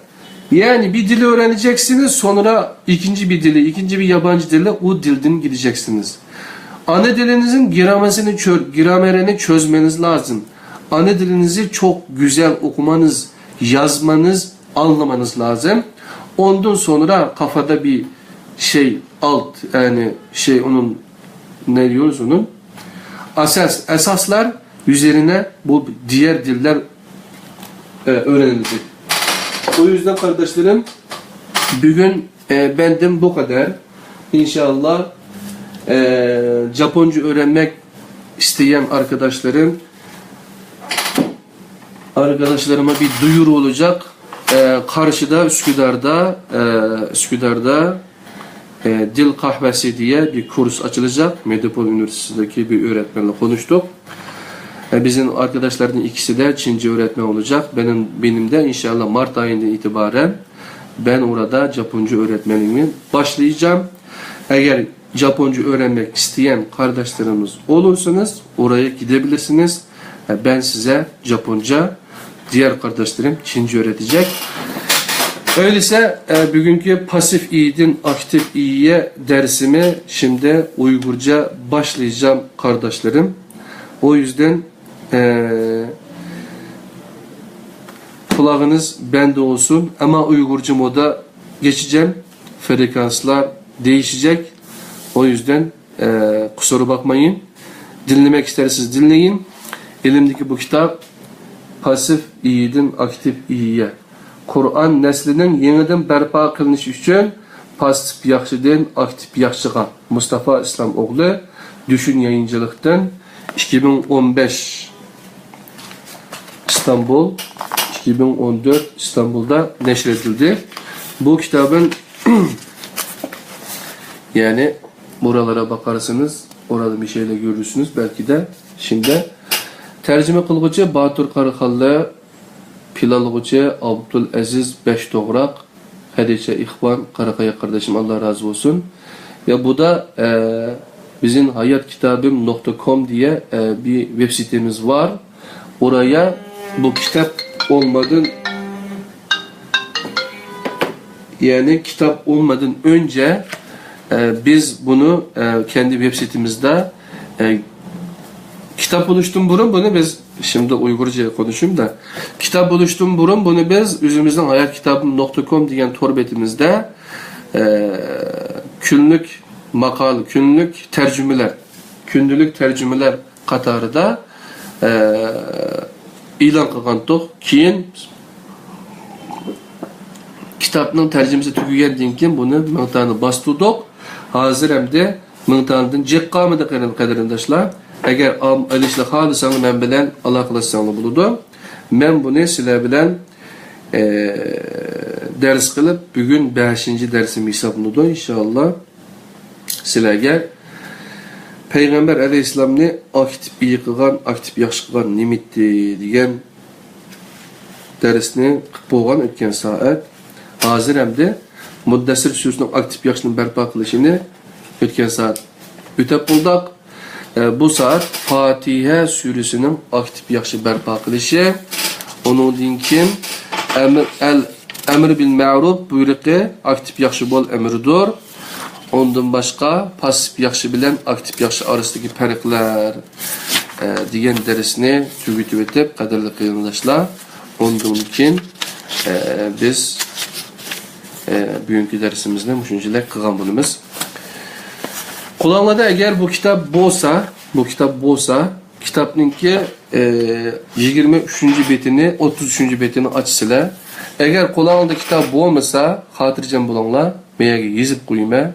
Yani bir dili öğreneceksiniz, sonra ikinci bir dili, ikinci bir yabancı dili, o dilden gideceksiniz. Ana dilinizin gramerini çö- gramerini çözmeniz lazım. Ana dilinizi çok güzel okumanız, yazmanız, anlamanız lazım. Ondan sonra kafada bir şey alt, yani şey onun ne diyoruz onun? Asas, esaslar üzerine bu diğer diller e, öğrenilecek. O yüzden kardeşlerim, bugün e, benden bu kadar. İnşallah e, Japonca öğrenmek İsteyen arkadaşlarım, arkadaşlarıma bir duyuru olacak. Ee, karşıda, Üsküdar'da, e, Üsküdar'da e, Dil Kahvesi diye bir kurs açılacak. Medipol Üniversitesi'ndeki bir öğretmenle konuştuk. E, bizim arkadaşlardan ikisi de Çince öğretmen olacak. Benim, benim de inşallah Mart ayından itibaren ben orada Japonca öğretmenliğimi başlayacağım. Eğer Japonca öğrenmek isteyen kardeşlerimiz olursanız oraya gidebilirsiniz. E, ben size Japonca, diğer kardeşlerim Çince öğretecek. Öyleyse e, bugünkü pasif iyiden aktif iyiye dersimi şimdi Uygurca başlayacağım kardeşlerim. O yüzden e, kulağınız bende olsun ama Uygurca moda geçeceğim. Frekanslar değişecek. O yüzden e, kusura bakmayın. Dinlemek isterseniz dinleyin. Elimdeki bu kitap Pasif iyiden aktif iyiye. Kur'an neslinin yeniden berpa kılınışı için pasif yahşıdan aktif yahşıga. Mustafa İslamoğlu, Düşün Yayıncılık'tan, iki bin on beş İstanbul, iki bin on dört İstanbul'da neşredildi. Bu kitabın yani buralara bakarsanız orada bir şeyler görürsünüz belki de. Şimdi tercüme kılgıcı Batur Karakallı, planlagıcı Abdülaziz Beştoğrak, Hadiçe İhvan, Karakaya kardeşim, Allah razı olsun. Ya bu da e, bizim hayat kitabım nokta com diye e, bir web sitemiz var. Oraya bu kitap olmadan yani kitap olmadan önce e, biz bunu e, kendi web sitemizde e, kitap oluştum burun bunu biz şimdi Uygurca konuşayım da kitap oluştum burun bunu biz özümüzün hayat kitabım nokta com diyen tor betimizde e, günlük makal, günlük tercümeler, günlük tercümeler qatarida e, e'lon qilgandik. Keyin kitobning tarjimasi tugagandan keyin buni ming dona bostirdik. Hozir hamda ming donadan jiq qolmadi, qarindoshlar. Agar olishni xohlasanglar, men bilan aloqalashsanglar bo'ladi. Men buni sizlar bilan e, dars qilib, bugun beshinchi darsim hisoblanadi, inshaalloh. Sizlarga Payg'ambar alayhissalomni aktiv iyi qilgan, aktiv yaxshi qilgan nima edi degan darsni qilib bo'lgan o'tgan soat. Hozir hamda Muddassir surasining aktiv yaxshini barpo qilishini o'tgan soat o'tab bo'ldik. E, bu soat Fotiha surasining aktiv yaxshi barpo qilishi, uningdan keyin amr, al, amr bil ma'ruf buyruqi, aktiv yaxshi bo'l amridir. Undan boshqa passiv yaxshi bilan aktiv yaxshi orasidagi farqlar, e, degan darsni tugatib o'tib, qadrli qarindoshlar, undan keyin, e, biz, e, bugungi darsimizni mushunchalar qilgan bo'lamiz. Qo'linglarda agar bu kitob bo'lsa, bu kitob bo'lsa, kitobningki, e, yigirma uchinchi betini, o'ttiz uchinchi betini ochsizlar. Agar qo'linglarda kitob bo'lmasa, xotirjam bo'linglar, men yerga yozib qo'yaman.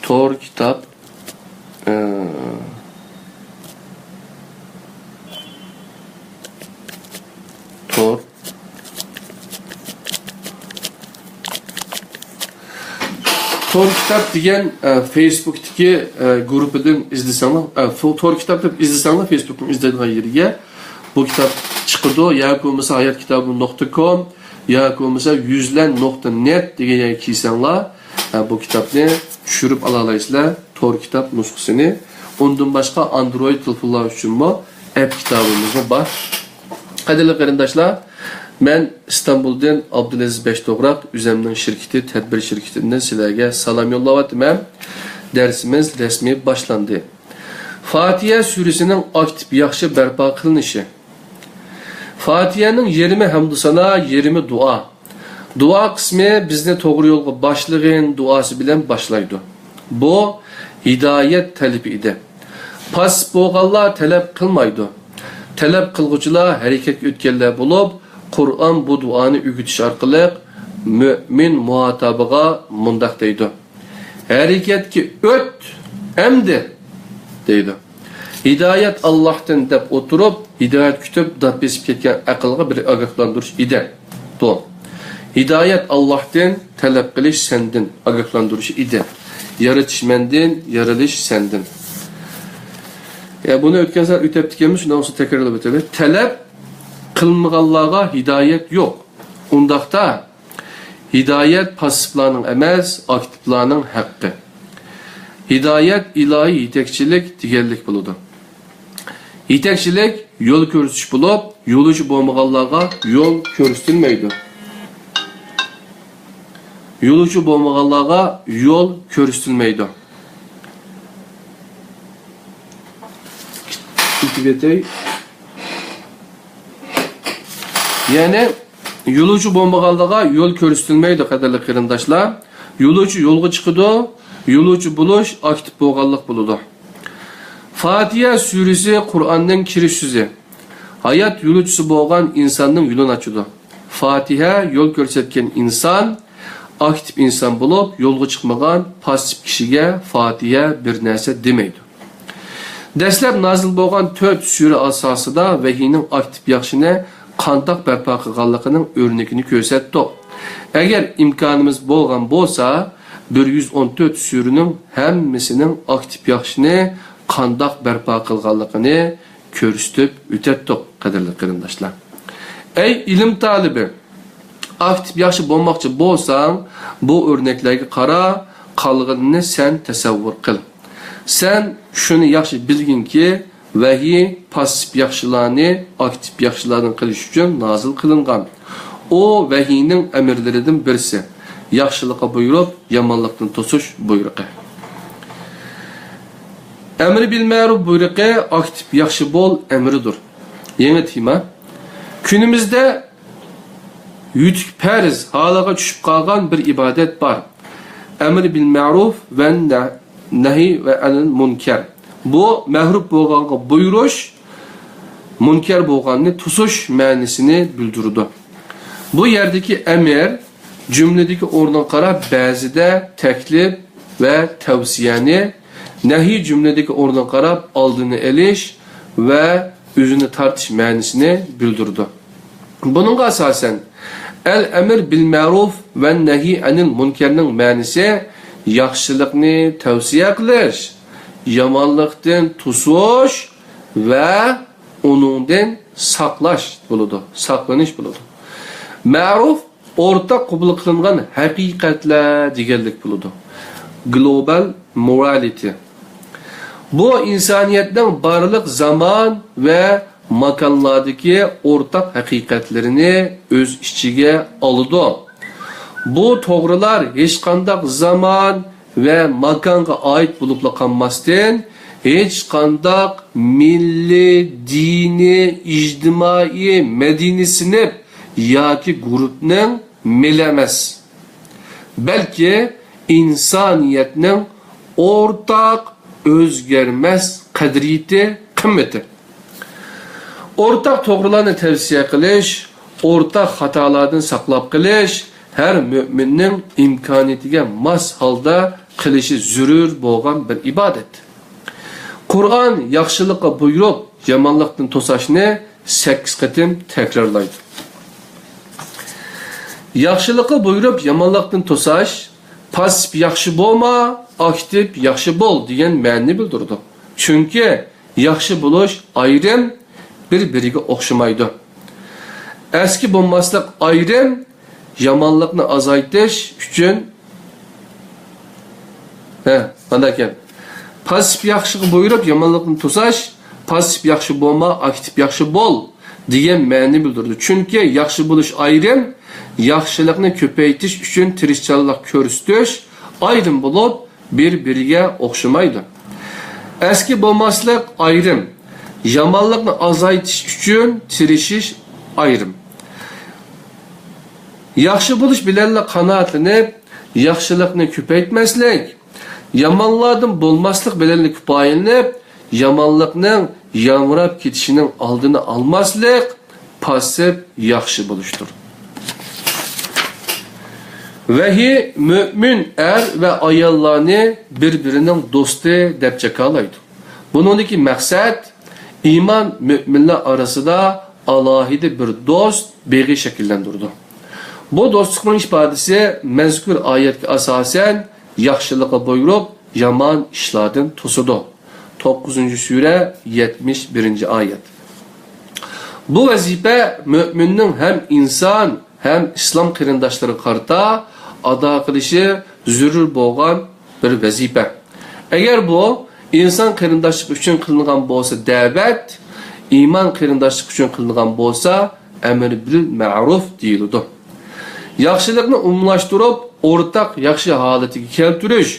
Tor kitob, e, Tor. Tor kitob degan, e, Facebook'dagi, e, gruppadan izlasanglar, e, fo-, Tor kitob deb izlasanglar Facebook'ning izlaydigan yeriga bu kitob chiqadi. Yoki bo'lmasa hayot kitobi nuqta com yoki bo'lmasa yuzlan nuqta net degan yerga kirsanglar, e, bu kitobni tushirib ala olasizlar. Tor kitob nusxasini. Undan boshqa Android telefonlar uchunmi app kitobimizmi bor. Qadrli qarindoshlar, men Istanbuldan Abdulaziz Beştoğrak, o'zimning shirkati, tadbir shirkatidan sizlarga salom yo'llayapman. Darsimiz rasmiy boshlandi. Fotiha surasining aktiv yaxshi barpo qilinishi. Fotihaning yarmi hamdu sano, yarmi duo. Duo qismi bizni to'g'ri yo'lga boshlag'in duosi bilan boshlaydi. Bu hidoyat talabi edi. Past bo'lganlar talab qilmaydi. Talab qilg'uvchilar harakatga o'tganlar bo'lib, Qur'on bu duoni o'rgatish orqali mo'min muhotabiga mundoq deydi: "Harakatga o't, endi دەيدۇ. ھىدايەت ئاللاھتىن دەپ ئولتۇرۇپ، ھىدايەت كۈتۈپ داپ بېسىپ كەتكەن ئەقىلغا بىر ئاگاھلاندۇرۇش ئىدى. بۇ. ھىدايەت ئاللاھتىن، تەلەپ قىلىش سەندىن، ئاگاھلاندۇرۇش ئىدى. يارىتىش مەندىن، يارىلىش سەندىن. يا، بۇنى ئۆتكەن سەپەر ئۆتەپتىكەنمىز، شۇنداق بولسا تەكرارلاپ ئۆتەيلى. تەلەپ قىلمىغانلارغا ھىدايەت يوق. ئۇنداقتا، ھىدايەت پاسسىپلارنىڭ ئەمەس، ئاكتىپلارنىڭ ھەققى. ھىدايەت ئىلاھىي يېتەكچىلىك دېگەنلىك بولىدۇ. يېتەكچىلىك يول كۆرسىتىش بولۇپ، يولۇچى بولمىغانلارغا يول كۆرسىتىلمەيدۇ. يولۇچى بولمىغانلارغا يول كۆرسىتىلمەيدۇ. يەنى يولۇچى بولمىغانلىقىغا يول كۆرسىتىلمەيدۇ، قەدىرلىك قېرىنداشلار. يولۇچى يولغا چىقىدۇ، يولۇچى بولۇش ئاكتىپ بولغانلىق بولىدۇ. فاتىھە سۈرىسى قۇرئاننىڭ كىرىش سۆزى. ھايات يولۇچىسى بولغان ئىنساننىڭ يولىنى ئاچىدۇ. فاتىھە يول كۆرسەتكەن ئىنسان، ئاكتىپ ئىنسان بولۇپ، يولغا چىقمىغان پاسسىپ كىشىگە فاتىھە بىر نەرسە دېمەيدۇ. دەسلەپ نازىل بولغان تۆت سۈرە ئاساسىدا ۋەھىينىڭ ئاكتىپ ياخشىنى قانداق بەرپا قىلغانلىقىنىڭ ئۆرنىكىنى كۆرسەتتۇق. ئەگەر ئىمكانىمىز بولغان بولسا، بىر يۈز ئون تۆت سۈرىنىڭ ھەممىسىنىڭ ئاكتىپ ياخشىنى قانداق بەرپا قىلغانلىقىنى كۆرسىتىپ ئۆتەتتۇق، قەدىرلىك قېرىنداشلار. ئەي ئىلىم تالىبى! ئاكتىپ ياخشى بولماقچى بولساڭ، بۇ ئۆرنەكلەرگە قارا، قالغىنىنى سەن تەسەۋۋۇر قىل. سەن شۇنى ياخشى بىلگىنكى، ۋەھىي پاسسىپ ياخشىلارنى ئاكتىپ ياخشىلاردىن قىلىش ئۈچۈن نازىل قىلىنغان. ئۇ ۋەھىينىڭ ئەمىرلىرىدىن بىرسى، ياخشىلىققا بۇيرۇپ، يامانلىقتىن توسۇش بۇيرۇقى. ئەمرى بىل مەرۇپ بۇيرۇقى ئاكتىپ ياخشى بول ئەمرىدۇر. يېڭى تېما. كۈنىمىزدە يۈتۈك پەرز ھالىغا چۈشۈپ قالغان بىر ئىبادەت بار. ئەمر بىل مەرۇف ۋە نە-، نەھى ۋە ئەنىل مۇنكەر. بۇ مەرۇپ بولغانغا بۇيرۇش، مۇنكەر بولغاننى توسۇش مەنىسىنى بىلدۈرىدۇ. بۇ يەردىكى ئەمر جۈملىدىكى ئورنىغا قاراپ بەزىدە تەكلىپ ۋە تەۋسىيەنى، نەھى جۈملىدىكى ئورنىغا قاراپ ئالدىنى ئېلىش ۋە ئۆزىنى تارتىش مەنىسىنى بىلدۈرىدۇ. بۇنىڭغا ئاساسەن، ئەل ئەمر بىل مەرۇف ۋە نەھى ئەنىل مۇنكەرنىڭ مەنىسى ياخشىلىقنى تەۋسىيە قىلىش، يامانلىقتىن توسۇش ۋە ئۇنىڭدىن ساقلاش بولىدۇ، ساقلىنىش بولىدۇ. مەرۇف ئورتاق قوبۇل قىلىنغان ھەقىقەتلەر دېگەنلىك بولىدۇ. Global morality. بۇ ئىنسانىيەتنىڭ بارلىق زامان ۋە ماكانلاردىكى ئورتاق ھەقىقەتلىرىنى ئۆز ئىچىگە ئالىدۇ. بۇ توغرىلار ھېچقانداق زامان ۋە ماكانغا ئائىت بولۇپلا قالماستىن، ھېچقانداق مىللىي، دىنىي، ئىجتىمائىي، مەدەنىي سىنىپ ياكى گۇرۇپنىڭ مېلى ئەمەس، بەلكى ئىنسانىيەتنىڭ ئورتاق ئۆزگەرمەس قەدرىيىتى، قىممىتى. ئورتاق توغرىلارنى تەۋسىيە قىلىش، ئورتاق خاتالاردىن ساقلاپ قېلىش ھەر مۆمىننىڭ ئىمكانىيىتىگە ماس ھالدا قىلىشى زۆرۈر بولغان بىر ئىبادەت. قۇرئان ياخشىلىققا بۇيرۇپ، يامانلىقتىن توساشنى سەككىز قېتىم تەكرارلايدۇ. ياخشىلىققا بۇيرۇپ، يامانلىقتىن توساش، پاسسىپ ياخشى بولما، ئاكتىپ ياخشى بول دېگەن مەنىنى بىلدۈرىدۇ. چۈنكى ياخشى بولۇش ئايرىم، بىر-بىرىگە ئوخشىمايدۇ. ئەسكى بولماسلىق ئايرىم، يامانلىقنى ئازايتىش ئۈچۈن، ھە، قانداق ئىكەن؟ پاسسىپ ياخشىغا بۇيرۇپ، يامانلىقنى توساش، پاسسىپ ياخشى بولما، ئاكتىپ ياخشى بول دېگەن مەنىنى بىلدۈرىدۇ. چۈنكى ياخشى بولۇش ئايرىم، ياخشىلىقنى كۆپەيتىش ئۈچۈن تىرىشچانلىق كۆرسىتىش ئايرىم بولۇپ، بىر-بىرىگە ئوخشىمايدۇ. ئەسكى بولماسلىق ئايرىم، يامانلىقنى ئازايتىش ئۈچۈن تىرىشىش ئايرىم. ياخشى بولۇش بىلەنلا قانائەتلىنىپ، ياخشىلىقنى كۆپەيتمەسلىك، يامانلاردىن بولماسلىق بىلەنلا كۇپايىلىنىپ، يامانلىقنىڭ يامراپ كېتىشىنىڭ ئالدىنى ئالماسلىق پاسسىپ ياخشى بولۇشتۇر. ۋەھىي مۆمىن ئەر ۋە ئاياللارنى بىر-بىرىنىڭ دوستى دەپ جاكارلايدۇ. بۇنىڭدىكى مەقسەت، ئىمان مۆمىنلەر ئارىسىدا ئالاھىدە بىر دوست بېغى شەكىللەندۈرىدۇ. بۇ دوستلۇقنىڭ ئىپادىسى مەزكۇر ئايەتكە ئاساسەن ياخشىلىققا بۇيرۇپ، يامان ئىشلاردىن توسىدۇ. توققۇزىنچى سۈرە، يەتمىش بىرىنچى ئايەت. بۇ ۋەزىپە مۆمىننىڭ ھەم ئىنسان، ھەم ئىسلام قېرىنداشلىرىغا قارىتا ئادا قىلىشى زۆرۈر بولغان بىر ۋەزىپە. ئەگەر بۇ ئىنسان قېرىنداشلىق ئۈچۈن قىلىنغان بولسا دەۋەت، ئىمان قېرىنداشلىق ئۈچۈن قىلىنغان بولسا ئەمر بىل مەرۇف دېيىلىدۇ. ياخشىلىقنى ئومۇملاشتۇرۇپ، ئورتاق ياخشى ھالىتىگە كەلتۈرۈش،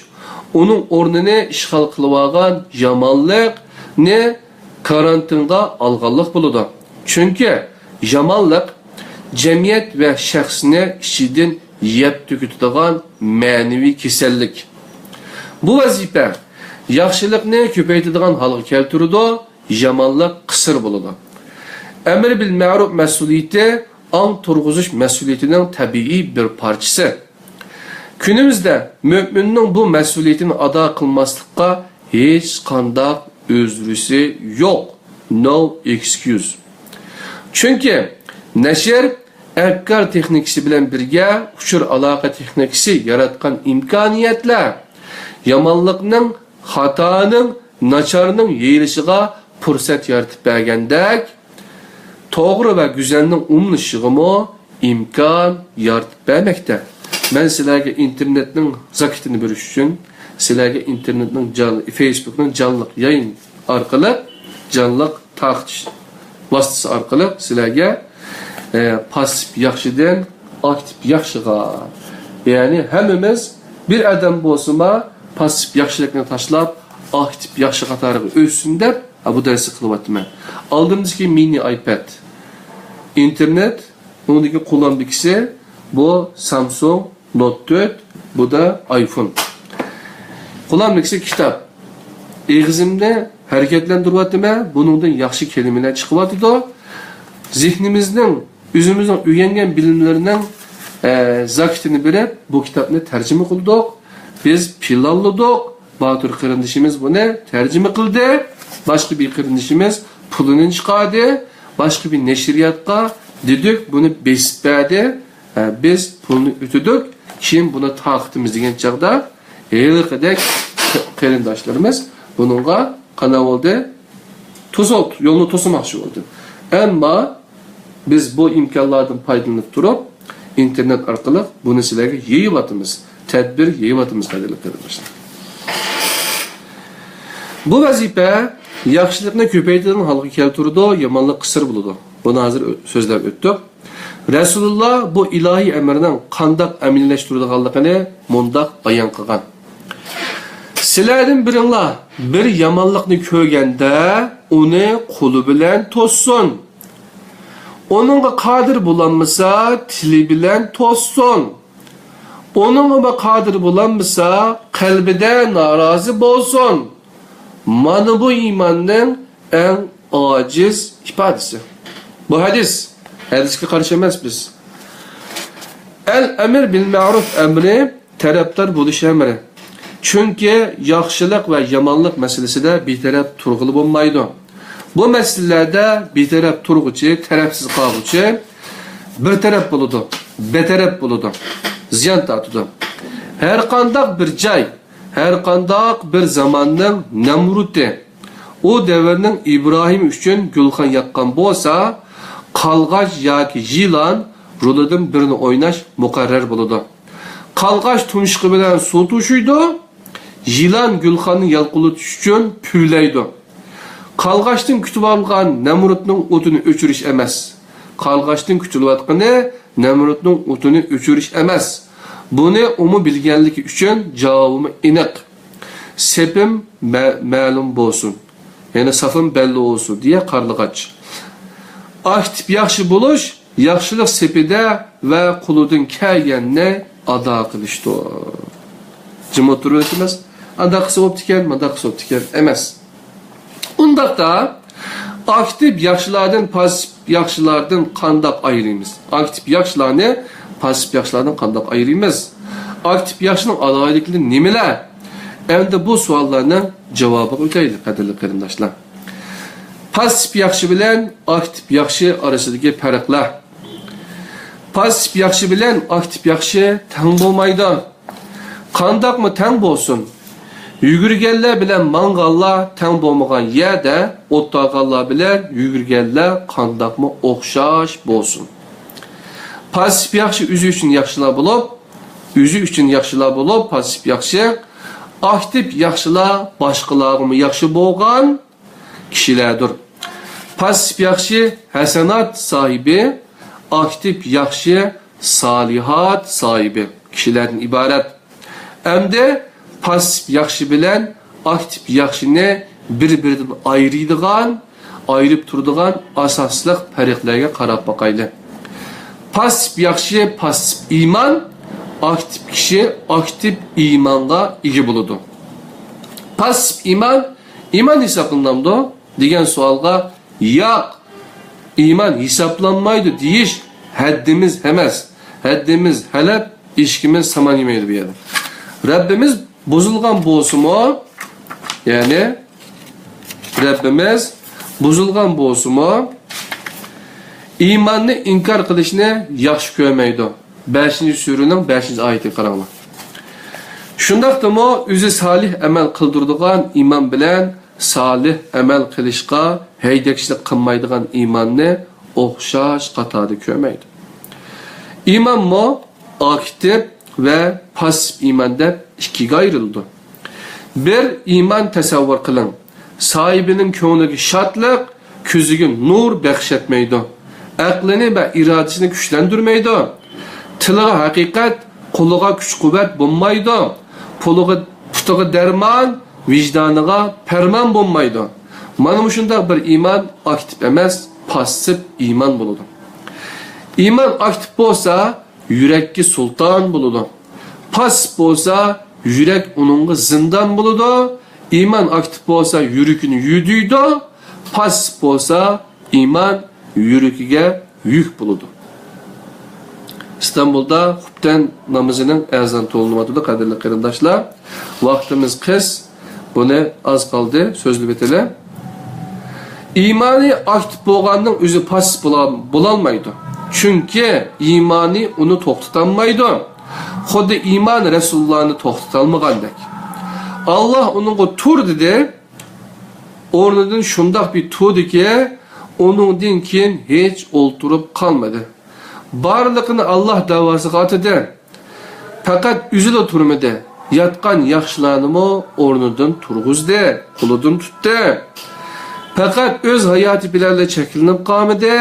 ئۇنىڭ ئورنىنى ئىشغال قىلىۋالغان يامانلىقنى كارانتىنغا ئالغانلىق بولىدۇ. چۈنكى يامانلىق جەمئىيەت ۋە شەخسنى ئىچىدىن يەپ تۈگىتىدىغان مەنىۋى كېسەللىك. بۇ ۋەزىپە ياخشىلىقنى كۆپەيتىدىغان ھالغا كەلتۈرىدۇ، يامانلىق قىسىر بولىدۇ. ئەمر بىل مەرۇپ مەسئۇلىيىتى ئاڭ تۇرغۇزۇش مەسئۇلىيىتىنىڭ تەبىئىي بىر پارچىسى. كۈنىمىزدە مۆمىننىڭ بۇ مەسئۇلىيىتىنى ئادا قىلماسلىققا ھېچقانداق ئۆزرىسى يوق. No excuse. چۈنكى نەشر ئەپكار تېخنىكىسى بىلەن بىرگە ئۇچۇر ئالاقە تېخنىكىسى ياراتقان ئىمكانىيەتلەر يامانلىقنىڭ، خاتانىڭ، ناچارنىڭ يېيىلىشىغا پۇرسەت يارىتىپ بەرگەندەك، توغرا ۋە گۈزەلنىڭ ئومۇملىشىشىغىمۇ ئىمكان يارىتىپ بەرمەكتە. مەن سىلەرگە ئىنتېرنېتنىڭ زاكىتىنى بېرىش ئۈچۈن، سىلەرگە ئىنتېرنېتنىڭ جان-، فېيسبۇكنىڭ جانلىق يايىن ئارقىلىق، جانلىق تارقىتىش ۋاسىتىسى ئارقىلىق سىلەرگە، ئە، پاسسىپ ياخشىدىن ئاكتىپ ياخشىغا. يەنى ھەممىمىز بىر ئادەم بولسىما، پاسسىپ ياخشىلىقنى تاشلاپ، ئاكتىپ ياخشى قاتارىغا ئۆتسۇن دەپ، ھە، بۇ دەرسنى قىلىۋاتىمەن. ئالدىمدىكى مىنى ئايپاد، ئىنتېرنېت، ئۇنىڭدىكى قولامدىكىسى، بۇ سامسۇڭ نوت تۆت، بۇ دا ئايفون. قولامدىكىسى كىتاب. ئېغىزىمنى ھەرىكەتلەندۈرۈۋاتىمەن، بۇنىڭدىن ياخشى كەلىمىلەر چىقىۋاتىدۇ. زېھنىمىزنىڭ، ئۆزىمىزنىڭ ئۆگەنگەن بىلىملىرىنىڭ، ئە، زاكىتىنى بېرىپ، بۇ كىتابنى تەرجىمە قىلدۇق. بىز پىلانلىدۇق. باتۇر قېرىندىشىمىز بۇنى تەرجىمە قىلدى. باشقا بىر قېرىندىشىمىز پۇلىنى چىقاردى. باشقا بىر نەشرىياتقا دېدۇق، بۇنى بېسىپ بەردى. ھە، بىز پۇلنى ئۆتىدۇق، كېيىن بۇنى تارقىتىمىز دېگەن چاغدا، ھېلىقىدەك قېرىنداشلىرىمىز بۇنىڭغا قانداق بولدى؟ توسۇق، يولنى توسىماقچى بولدى. ئەمما بىز بۇ ئىمكانلاردىن پايدىلىنىپ تۇرۇپ، ئىنتېرنېت ئارقىلىق بۇنى سىلەرگە يېيىۋاتىمىز، تەدبىر يېيىۋاتىمىز، قەدىرلىك قېرىنداشلار. بۇ ۋەزىپە ياخشىلىقنى كۆپەيتىدىغان ھالغا كەلتۈرىدۇ، يامانلىق قىسىر بولىدۇ. بۇنى ھازىر ئۆ-، سۆزلەپ ئۆتتۇق. رەسۇلۇللا بۇ ئىلاھىي ئەمرنىڭ قانداق ئەمەلىيلەشتۈرىدىغانلىقىنى مۇنداق بايان قىلغان: سىلەردىن بىرىڭلار بىر يامانلىقنى كۆرگەندە، ئۇنى قولى بىلەن توسسۇن. ئۇنىڭغا قادىر بولالمىسا، تىلى بىلەن توسسۇن. ئۇنىڭغىمۇ قادىر بولالمىسا، قەلبىدە نارازى بولسۇن. مانا بۇ ئىماننىڭ ئەڭ ئاجىز ئىپادىسى. بۇ ھەدىس. ھەدىسكە قارشى ئەمەس بىز. ئەل ئەمر بىل مەرۇف ئەمرى تەرەپدار بولۇش ئەمرى. چۈنكى ياخشىلىق ۋە يامانلىق مەسىلىسىدە بىتەرەپ تۇرغىلى بولمايدۇ. بۇ مەسىلىلەردە بىتەرەپ تۇرغۇچى، تەرەپسىز قالغۇچى بىر تەرەپ بولىدۇ، بىتەرەپ بولىدۇ، زىيان تارتىدۇ. ھەرقانداق بىر جاي، ھەرقانداق بىر زاماننىڭ نەمرۇتى، ئۇ دەۋرنىڭ ئىبراھىم ئۈچۈن گۈلخان ياققان بولسا، قالغاچ ياكى يىلان رولىدىن بىرىنى ئويناش مۇقەررەر بولىدۇ. قالغاچ تۇمشۇقى بىلەن سۇ توشۇيدۇ، يىلان گۈلخاننى يالقۇنلىتىش ئۈچۈن پۈۋلەيدۇ. قالغاچتىن كۈتۈۋالغان نەمرۇتنىڭ ئوتىنى ئۆچۈرۈش ئەمەس. قالغاچتىن كۈتۈلۈۋاتقىنى نەمرۇتنىڭ ئوتىنى ئۆچۈرۈش ئەمەس. بۇنى ئۇمۇ بىلگەنلىكى ئۈچۈن جاۋابىمۇ ئېنىق. سېپىم مە-، مەلۇم بولسۇن. يەنى ساپىم بەللى بولسۇن، دېيە قارلىغاچ. ئاكتىپ ياخشى بولۇش ياخشىلىق سېپىدە ۋە قولىدىن كەلگەننى ئادا قىلىشتۇر. جىم ئولتۇرۇۋېتىمىز. ئانداق قىلسا بوپتىكەن، مانداق قىلسا بوپتىكەن ئەمەس. ئۇنداقتا ئاكتىپ ياخشىلاردىن پاسسىپ ياخشىلاردىن قانداق ئايرىيمىز؟ ئاكتىپ ياخشىلارنى پاسسىپ ياخشىلاردىن قانداق ئايرىيمىز؟ ئاكتىپ ياخشىنىڭ ئالاھىدىلىكلىرى نېمىلەر؟ ئەمدى بۇ سوئاللارنىڭ جاۋابىغا ئۆتەيلى، قەدىرلىك قېرىنداشلار. پاسسىپ ياخشى بىلەن ئاكتىپ ياخشى ئارىسىدىكى پەرقلەر. پاسسىپ ياخشى بىلەن ئاكتىپ ياخشى تەڭ بولمايدۇ. قانداقمۇ تەڭ بولسۇن؟ يۈگۈرگەنلەر بىلەن ماڭغانلار تەڭ بولمىغان يەردە، ئولتۇرغانلار بىلەن يۈگۈرگەنلەر قانداقمۇ ئوخشاش بولسۇن؟ پاسسىپ ياخشى ئۆزى ئۈچۈن ياخشىلار بولۇپ، ئۆزى ئۈچۈن ياخشىلار بولۇپ، پاسسىپ ياخشى، ئاكتىپ ياخشىلار باشقىلارغىمۇ ياخشى بولغان كىشىلەردۇر. پاسسىپ ياخشى ھەسەنات ساھىبى، ئاكتىپ ياخشى سالىھات ساھىبى كىشىلەردىن ئىبارەت. ئەمدى پاسسىپ ياخشى بىلەن ئاكتىپ ياخشىنى بىر-بىرىدىن ئايرىيدىغان، ئايرىپ تۇرىدىغان ئاساسلىق پەرقلەرگە قاراپ باقايلى. پاسسىپ ياخشى، پاسسىپ ئىمان، ئاكتىپ كىشى ئاكتىپ ئىمانغا ئىگە بولىدۇ. پاسسىپ ئىمان ئىمان ھېسابلىنامدۇ دېگەن سوئالغا ياق، ئىمان ھېسابلانمايدۇ دېيىش ھەددىمىز ئەمەس. ھەددىمىز ھەلەپ، ئېشىكىمىز سامان يېمەيدۇ بۇ يەردە. رەببىمىز بۇزۇلغان بولسىمۇ، يەنى رەببىمىز بۇزۇلغان بولسىمۇ، ئىماننى ئىنكار قىلىشنى ياخشى كۆرمەيدۇ. بەشىنچى سۈرىنىڭ بەشىنچى ئايىتىگە قاراڭلار. شۇنداقتىمۇ ئۆزى سالىھ ئەمەل قىلدۇرىدىغان ئىمان بىلەن سالىھ ئەمەل قىلىشقا ھەيدەكچىلىك قىلمايدىغان ئىماننى ئوخشاش قاتاردا كۆرمەيدۇ. ئىمانمۇ ئاكتىپ ۋە پاسسىپ ئىمان دەپ ئىككىگە ئايرىلىدۇ. بىر ئىمان تەسەۋۋۇر قىلىڭ. ساھىبىنىڭ كۆڭلىگە شادلىق، كۆزىگە نۇر بەخش ئەتمەيدۇ. ئەقلىنى ۋە ئىرادىسىنى كۈچلەندۈرمەيدۇ. تىلىغا ھەقىقەت، قولىغا كۈچ-قۇۋۋەت بولمايدۇ. پۇلىغا، پۇتىغا دەرمان، ۋىجدانىغا پەرمان بولمايدۇ. مانا مۇشۇنداق بىر ئىمان ئاكتىپ ئەمەس، پاسسىپ ئىمان بولىدۇ. ئىمان ئاكتىپ بولسا، يۈرەككە سۇلتان بولىدۇ. پاسسىپ بولسا، يۈرەك ئۇنىڭغا زىندان بولىدۇ. ئىمان ئاكتىپ بولسا، يۈرىكىنى يۈدۈيدۇ. پاسسىپ بولسا، ئىمان يۈرىكىگە يۈك بولىدۇ. ئىستانبۇلدا خۇپتەن نامىزىنىڭ ئەزانى توۋلىنىۋاتىدۇ، قەدىرلىك قېرىنداشلار. ۋاقتىمىز قىس، بۇنى ئاز قالدى، سۆزلىۋېتىلى. ئىمانى ئاكتىپ بولغاننىڭ ئۆزى پاسسىپ بولا-، بولالمايدۇ. چۈنكى ئىمانى ئۇنى توختىتالمايدۇ. خۇددى ئىمان رەسۇلۇللانى توختىتالمىغاندەك. ئاللا ئۇنىڭغا تۇر دېدى. ئورنىدىن شۇنداق بىر تۇردىكى، ئۇنىڭدىن كېيىن ھېچ ئولتۇرۇپ قالمىدى. بارلىقىنى ئاللا دەۋاسىغا ئاتىدى. پەقەت ئۆزىلا تۇرمىدى، ياتقان ياخشىلارنىمۇ ئورنىدىن تۇرغۇزدى، قولىدىن تۇتتى. پەقەت ئۆز ھاياتى بىلەنلا چەكلىنىپ قالمىدى،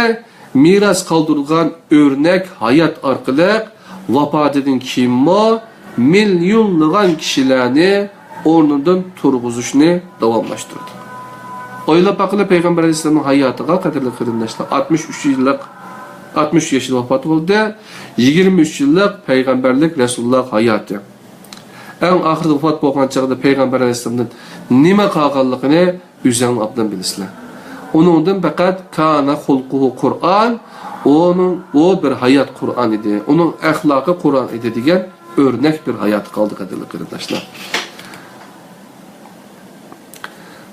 مىراس قالدۇرغان ئۆرنەك ھايات ئارقىلىق ۋاپاتىدىن كېيىنمۇ مىليونلىغان كىشىلەرنى ئورنىدىن تۇرغۇزۇشنى داۋاملاشتۇردى. ئويلاپ باققىلى، پەيغەمبەر ئەلەيھىسسالامنىڭ ھاياتىغا، قەدىرلىك قېرىنداشلار، ئاتمىش ئۈچ يىللىق، ئاتمىش ياشىدا ۋاپات بولدى. يىگىرمە ئۈچ يىللىق پەيغەمبەرلىك رەسۇلۇللاھ ھاياتى. ئەڭ ئاخىرىدا ۋاپات بولغان چېغىدا پەيغەمبەر ئەلەيھىسسالامدىن نېمە قالغانلىقىنى ئۆزۈڭلار ئوبدان بىلىسىلەر. ئۇنىڭدىن پەقەت كانە خۇلقۇھۇ قۇرئان، ئۇنىڭ، ئۇ بىر ھايات قۇرئان ئىدى، ئۇنىڭ ئەخلاقى قۇرئان ئىدى دېگەن ئۆرنەك بىر ھاياتى قالدى، قەدىرلىك قېرىنداشلار.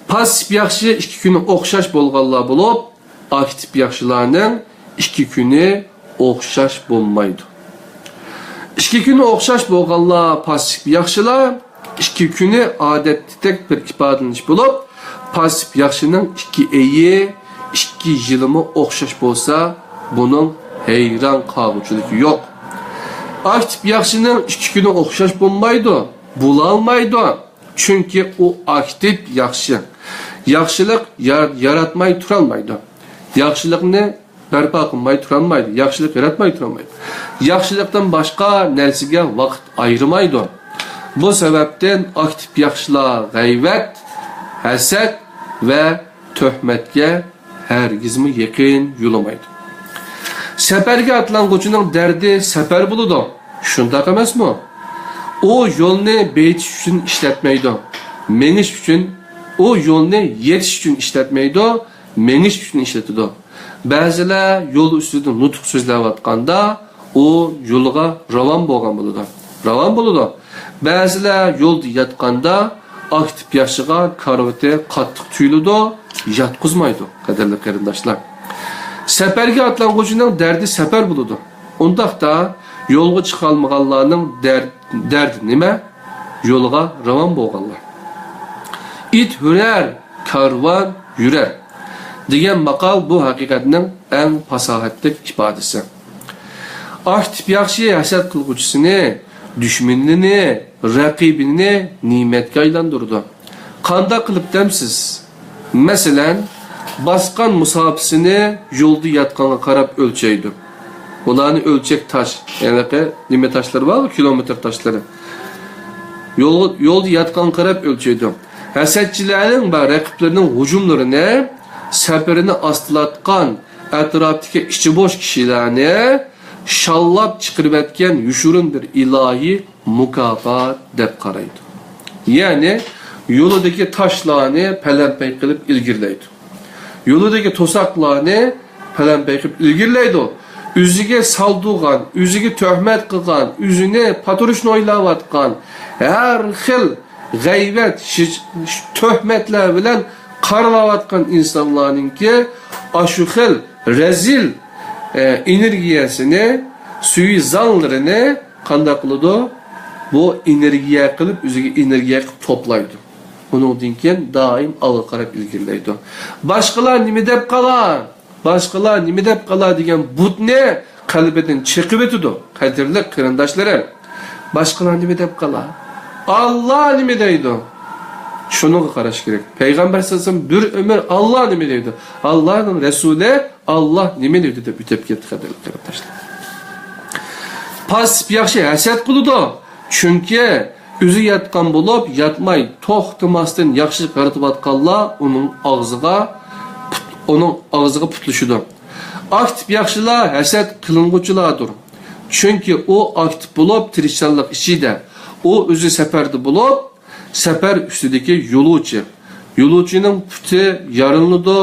پاسسىپ ياخشى ئىككى كۈنى ئوخشاش بولغانلار بولۇپ، ئاكتىپ ياخشىلارنىڭ ئىككى كۈنى ئوخشاش بولمايدۇ. ئىككى كۈنى ئوخشاش بولغانلار پاسسىپ ياخشىلار، ئىككى كۈنى ئادەتتىكىدەك بىر ئىپادىلىنىش بولۇپ، پاسسىپ ياخشىنىڭ ئىككى ئېيى، ئىككى يىلىمۇ ئوخشاش بولسا، بۇنىڭ ھەيران قالغۇچىلىكى يوق. ئاكتىپ ياخشىنىڭ ئىككى كۈنى ئوخشاش بولمايدۇ، بولالمايدۇ. چۈنكى ئۇ ئاكتىپ ياخشى. ياخشىلىق يار-، ياراتماي تۇرالمايدۇ. ياخشىلىقنى بەرپا قىلماي تۇرالمايدۇ. ياخشىلىق ياراتماي تۇرالمايدۇ. ياخشىلىقتىن باشقا نەرسىگە ۋاقىت ئايرىمايدۇ. بۇ سەۋەبتىن ئاكتىپ ياخشىلار غەيۋەت، ھەسەت ۋە تۆھمەتكە ھەرگىزمۇ يېقىن يولىمايدۇ. سەپەرگە ئاتلانغۇچىنىڭ دەردى سەپەر بولىدۇ. شۇنداق ئەمەسمۇ؟ ئۇ يولنى بېيىتىش ئۈچۈن ئىشلەتمەيدۇ. مېڭىش ئۈچۈن، ئۇ يولنى يېتىش ئۈچۈن ئىشلەتمەيدۇ، مېڭىش ئۈچۈن ئىشلىتىدۇ. بەزىلەر يول ئۈستىدە نۇتۇق سۆزلەۋاتقاندا، ئۇ يولىغا راۋان بولغان بولىدۇ. راۋان بولىدۇ. بەزىلەر يولدا ياتقاندا، ئاكتىپ ياخشىغا كارىۋىتى قاتتىق تۇيۇلىدۇ، ياتقۇزمايدۇ، قەدىرلىك قېرىنداشلار. سەپەرگە ئاتلانغۇچىنىڭ دەردى سەپەر بولىدۇ. ئۇنداقتا يولغا چىقالمىغانلارنىڭ دەر-، دەردى نېمە؟ يولغا راۋان بولغانلار. «ئىت ھۈرەر، كارۋان يۈرەر» دېگەن ماقال بۇ ھەقىقەتنىڭ ئەڭ پاساھەتلىك ئىپادىسى. ئاكتىپ ياخشى ھەسەت قىلغۇچىسىنى، دۈشمىنىنى، رەقىبىنى نېمەتكە ئايلاندۇرىدۇ؟ قانداق قىلىپ دەمسىز؟ مەسىلەن، باسقان مۇساپىسىنى يولدا ياتقانغا قاراپ ئۆلچەيدۇ. بۇلارنى ئۆلچەك تاش، ھېلىقى نېمە تاشلىرى بارغۇ، كىلومېتىر تاشلىرى. يولغا، يولدا ياتقانغا قاراپ ئۆلچەيدۇ. ھەسەتچىلەرنىڭ ۋە رەقىبلىرىنىڭ ھۇجۇملىرىنى، سەپىرىنى ئاستىلاتقان ئەتراپتىكى ئىچى بوش كىشىلەرنى شاللاپ چىقىرىۋەتكەن يوشۇرۇن بىر ئىلاھىي مۇكاپات دەپ قارايدۇ. يەنى يولىدىكى تاشلارنى پەلەمپەي قىلىپ ئىلگىرىلەيدۇ. يولىدىكى توساقلارنى پەلەمپەي قىلىپ ئىلگىرىلەيدۇ. ئۆزىگە سالدۇرغان، ئۆزىگە تۆھمەت قىلغان، ئۆزىنى پاتۇرۇشنى ئويلاۋاتقان، ھەر خىل غەيۋەت، شىج-، تۆھمەتلەر بىلەن قارىلاۋاتقان ئىنسانلارنىڭكى ئاشۇ خىل رەزىل، ئە، ئېنېرگىيەسىنى، سۈيى زاڭلىرىنى قانداق قىلىدۇ؟ بۇ ئېنېرگىيە قىلىپ، ئۆزىگە ئېنېرگىيە قىلىپ توپلايدۇ. ئۇنىڭدىن كېيىن دائىم ئالغا قاراپ ئىلگىرىلەيدۇ. «باشقىلار نېمە دەپ قالار؟ باشقىلار نېمە دەپ قالار؟» دېگەن بۇتنى قەلبىدىن چېقىۋېتىدۇ، قەدىرلىك قېرىنداشلىرىم. باشقىلار نېمە دەپ قالار؟ ئاللا نېمە دەيدۇ؟ شۇنىڭغا قاراش كېرەك. پەيغەمبەر سەللەللاھۇ ئەلەيھى ۋەسەللەم بىر ئۆمۈر ئاللا نېمە دەيدۇ؟ ئاللانىڭ رەسۇلى ئاللا نېمە دەيدۇ دەپ ئۆتۈپ كەتتى، قەدىرلىك قېرىنداشلار. پاسسىپ ياخشى ھەسەت قىلىدۇ. چۈنكى ئۆزى ياتقان بولۇپ، ياتماي، توختىماستىن ياخشىلىق يارىتىۋاتقانلار ئۇنىڭ ئاغزىغا پۇت-، ئۇنىڭ ئاغزىغا پۇتلىشىدۇ. ئاكتىپ ياخشىلار ھەسەت قىلىنغۇچىلاردۇر. چۈنكى ئۇ ئاكتىپ بولۇپ، تىرىشچانلىق ئىچىدە. ئۇ ئۆزى سەپەردە بولۇپ، سەپەر ئۈستىدىكى يولۇچى. يولۇچىنىڭ پۇتى يارىلىنىدۇ،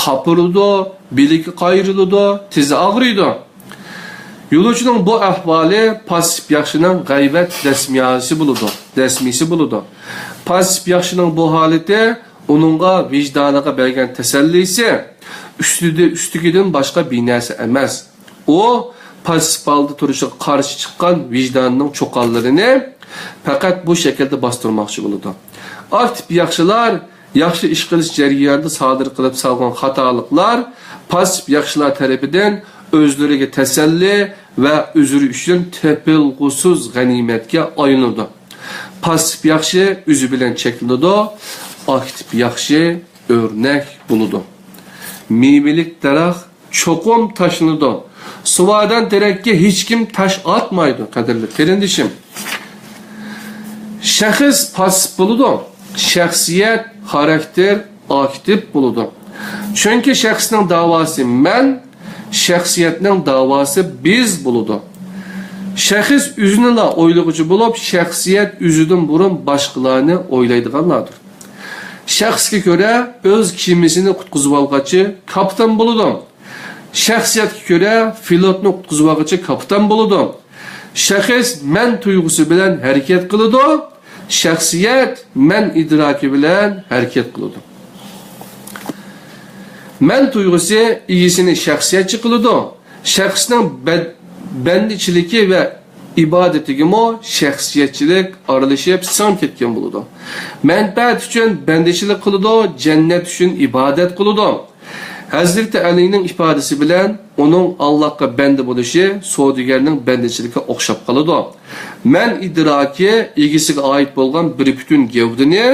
قاپىرىدۇ، بىلىكى قايرىلىدۇ، تىزى ئاغرىيدۇ. يولۇچىنىڭ بۇ ئەھۋالى پاسسىپ ياخشىنىڭ غەيۋەت دەسمىيەسى بولىدۇ، دەسمىسى بولىدۇ. پاسسىپ ياخشىنىڭ بۇ ھالىتى ئۇنىڭغا ۋىجدانىغا بەرگەن تەسەللىسى، ئۈستىدە، ئۈستىكىدىن باشقا بىر نەرسە ئەمەس. ئۇ پاسسىپ ھالدا تۇرۇشىغا قارشى چىققان ۋىجداننىڭ چۇقانلىرىنى پەقەت بۇ شەكىلدە باستۇرماقچى بولىدۇ. ئاكتىپ ياخشىلار ياخشى ئىش قىلىش جەريانىدا سادىر قىلىپ سالغان خاتالىقلار پاسسىپ ياخشىلار تەرىپىدىن ئۆزلىرىگە تەسەللى ۋە ئۆزرە ئۈچۈن تېپىلغۇسىز غەنىيمەتكە ئايلىنىدۇ. پاسسىپ ياخشى ئۆزى بىلەن چەكلىنىدۇ، ئاكتىپ ياخشى ئۆرنەك بولىدۇ. مېۋىلىك دەرەخ چوقۇم تاشلىنىدۇ. سۇۋادان تېرەككە ھېچكىم تاش ئاتمايدۇ، قەدىرلىك قېرىندىشىم. شەخس پاسسىپ بولىدۇ. شەخسىيەت، خاراكتېر ئاكتىپ بولىدۇ. چۈنكى شەخسنىڭ داۋاسى مەن، شەخسىيەتنىڭ داۋاسى بىز بولىدۇ. شەخس ئۆزىنىلا ئويلىغۇچى بولۇپ، شەخسىيەت ئۆزىدىن بۇرۇن باشقىلارنى ئويلايدىغانلاردۇر. شەخسكە كۆرە ئۆز كېمىسىنى قۇتقۇزۇۋالغۇچى كاپىتان بولىدۇ. شەخسىيەتكە كۆرە فلوتنى قۇتقۇزۇۋالغۇچى كاپىتان بولىدۇ. شەخس مەن تۇيغۇسى بىلەن ھەرىكەت قىلىدۇ. شەخسىيەت مەن ئىدراكى بىلەن ھەرىكەت قىلىدۇ. مەن تۇيغۇسى ئىگىسىنى شەخسىيەتچى قىلىدۇ. شەخسنىڭ بەد-، بەندىچىلىكى ۋە ئىبادىتىگىمۇ شەخسىيەتچىلىك ئارىلىشىپ سىڭىپ كەتكەن بولىدۇ. مەنپەئەت ئۈچۈن بەندىچىلىك قىلىدۇ، جەننەت ئۈچۈن ئىبادەت قىلىدۇ. ھەزرىتى ئەلىنىڭ ئىپادىسى بىلەن ئۇنىڭ ئاللاھقا بەندە بولۇشى سودىگەرنىڭ بەندىچىلىكىگە ئوخشاپ قالىدۇ. مەن ئىدراكى ئىگىسىگە ئائىت بولغان بىر پۈتۈن گەۋدىنى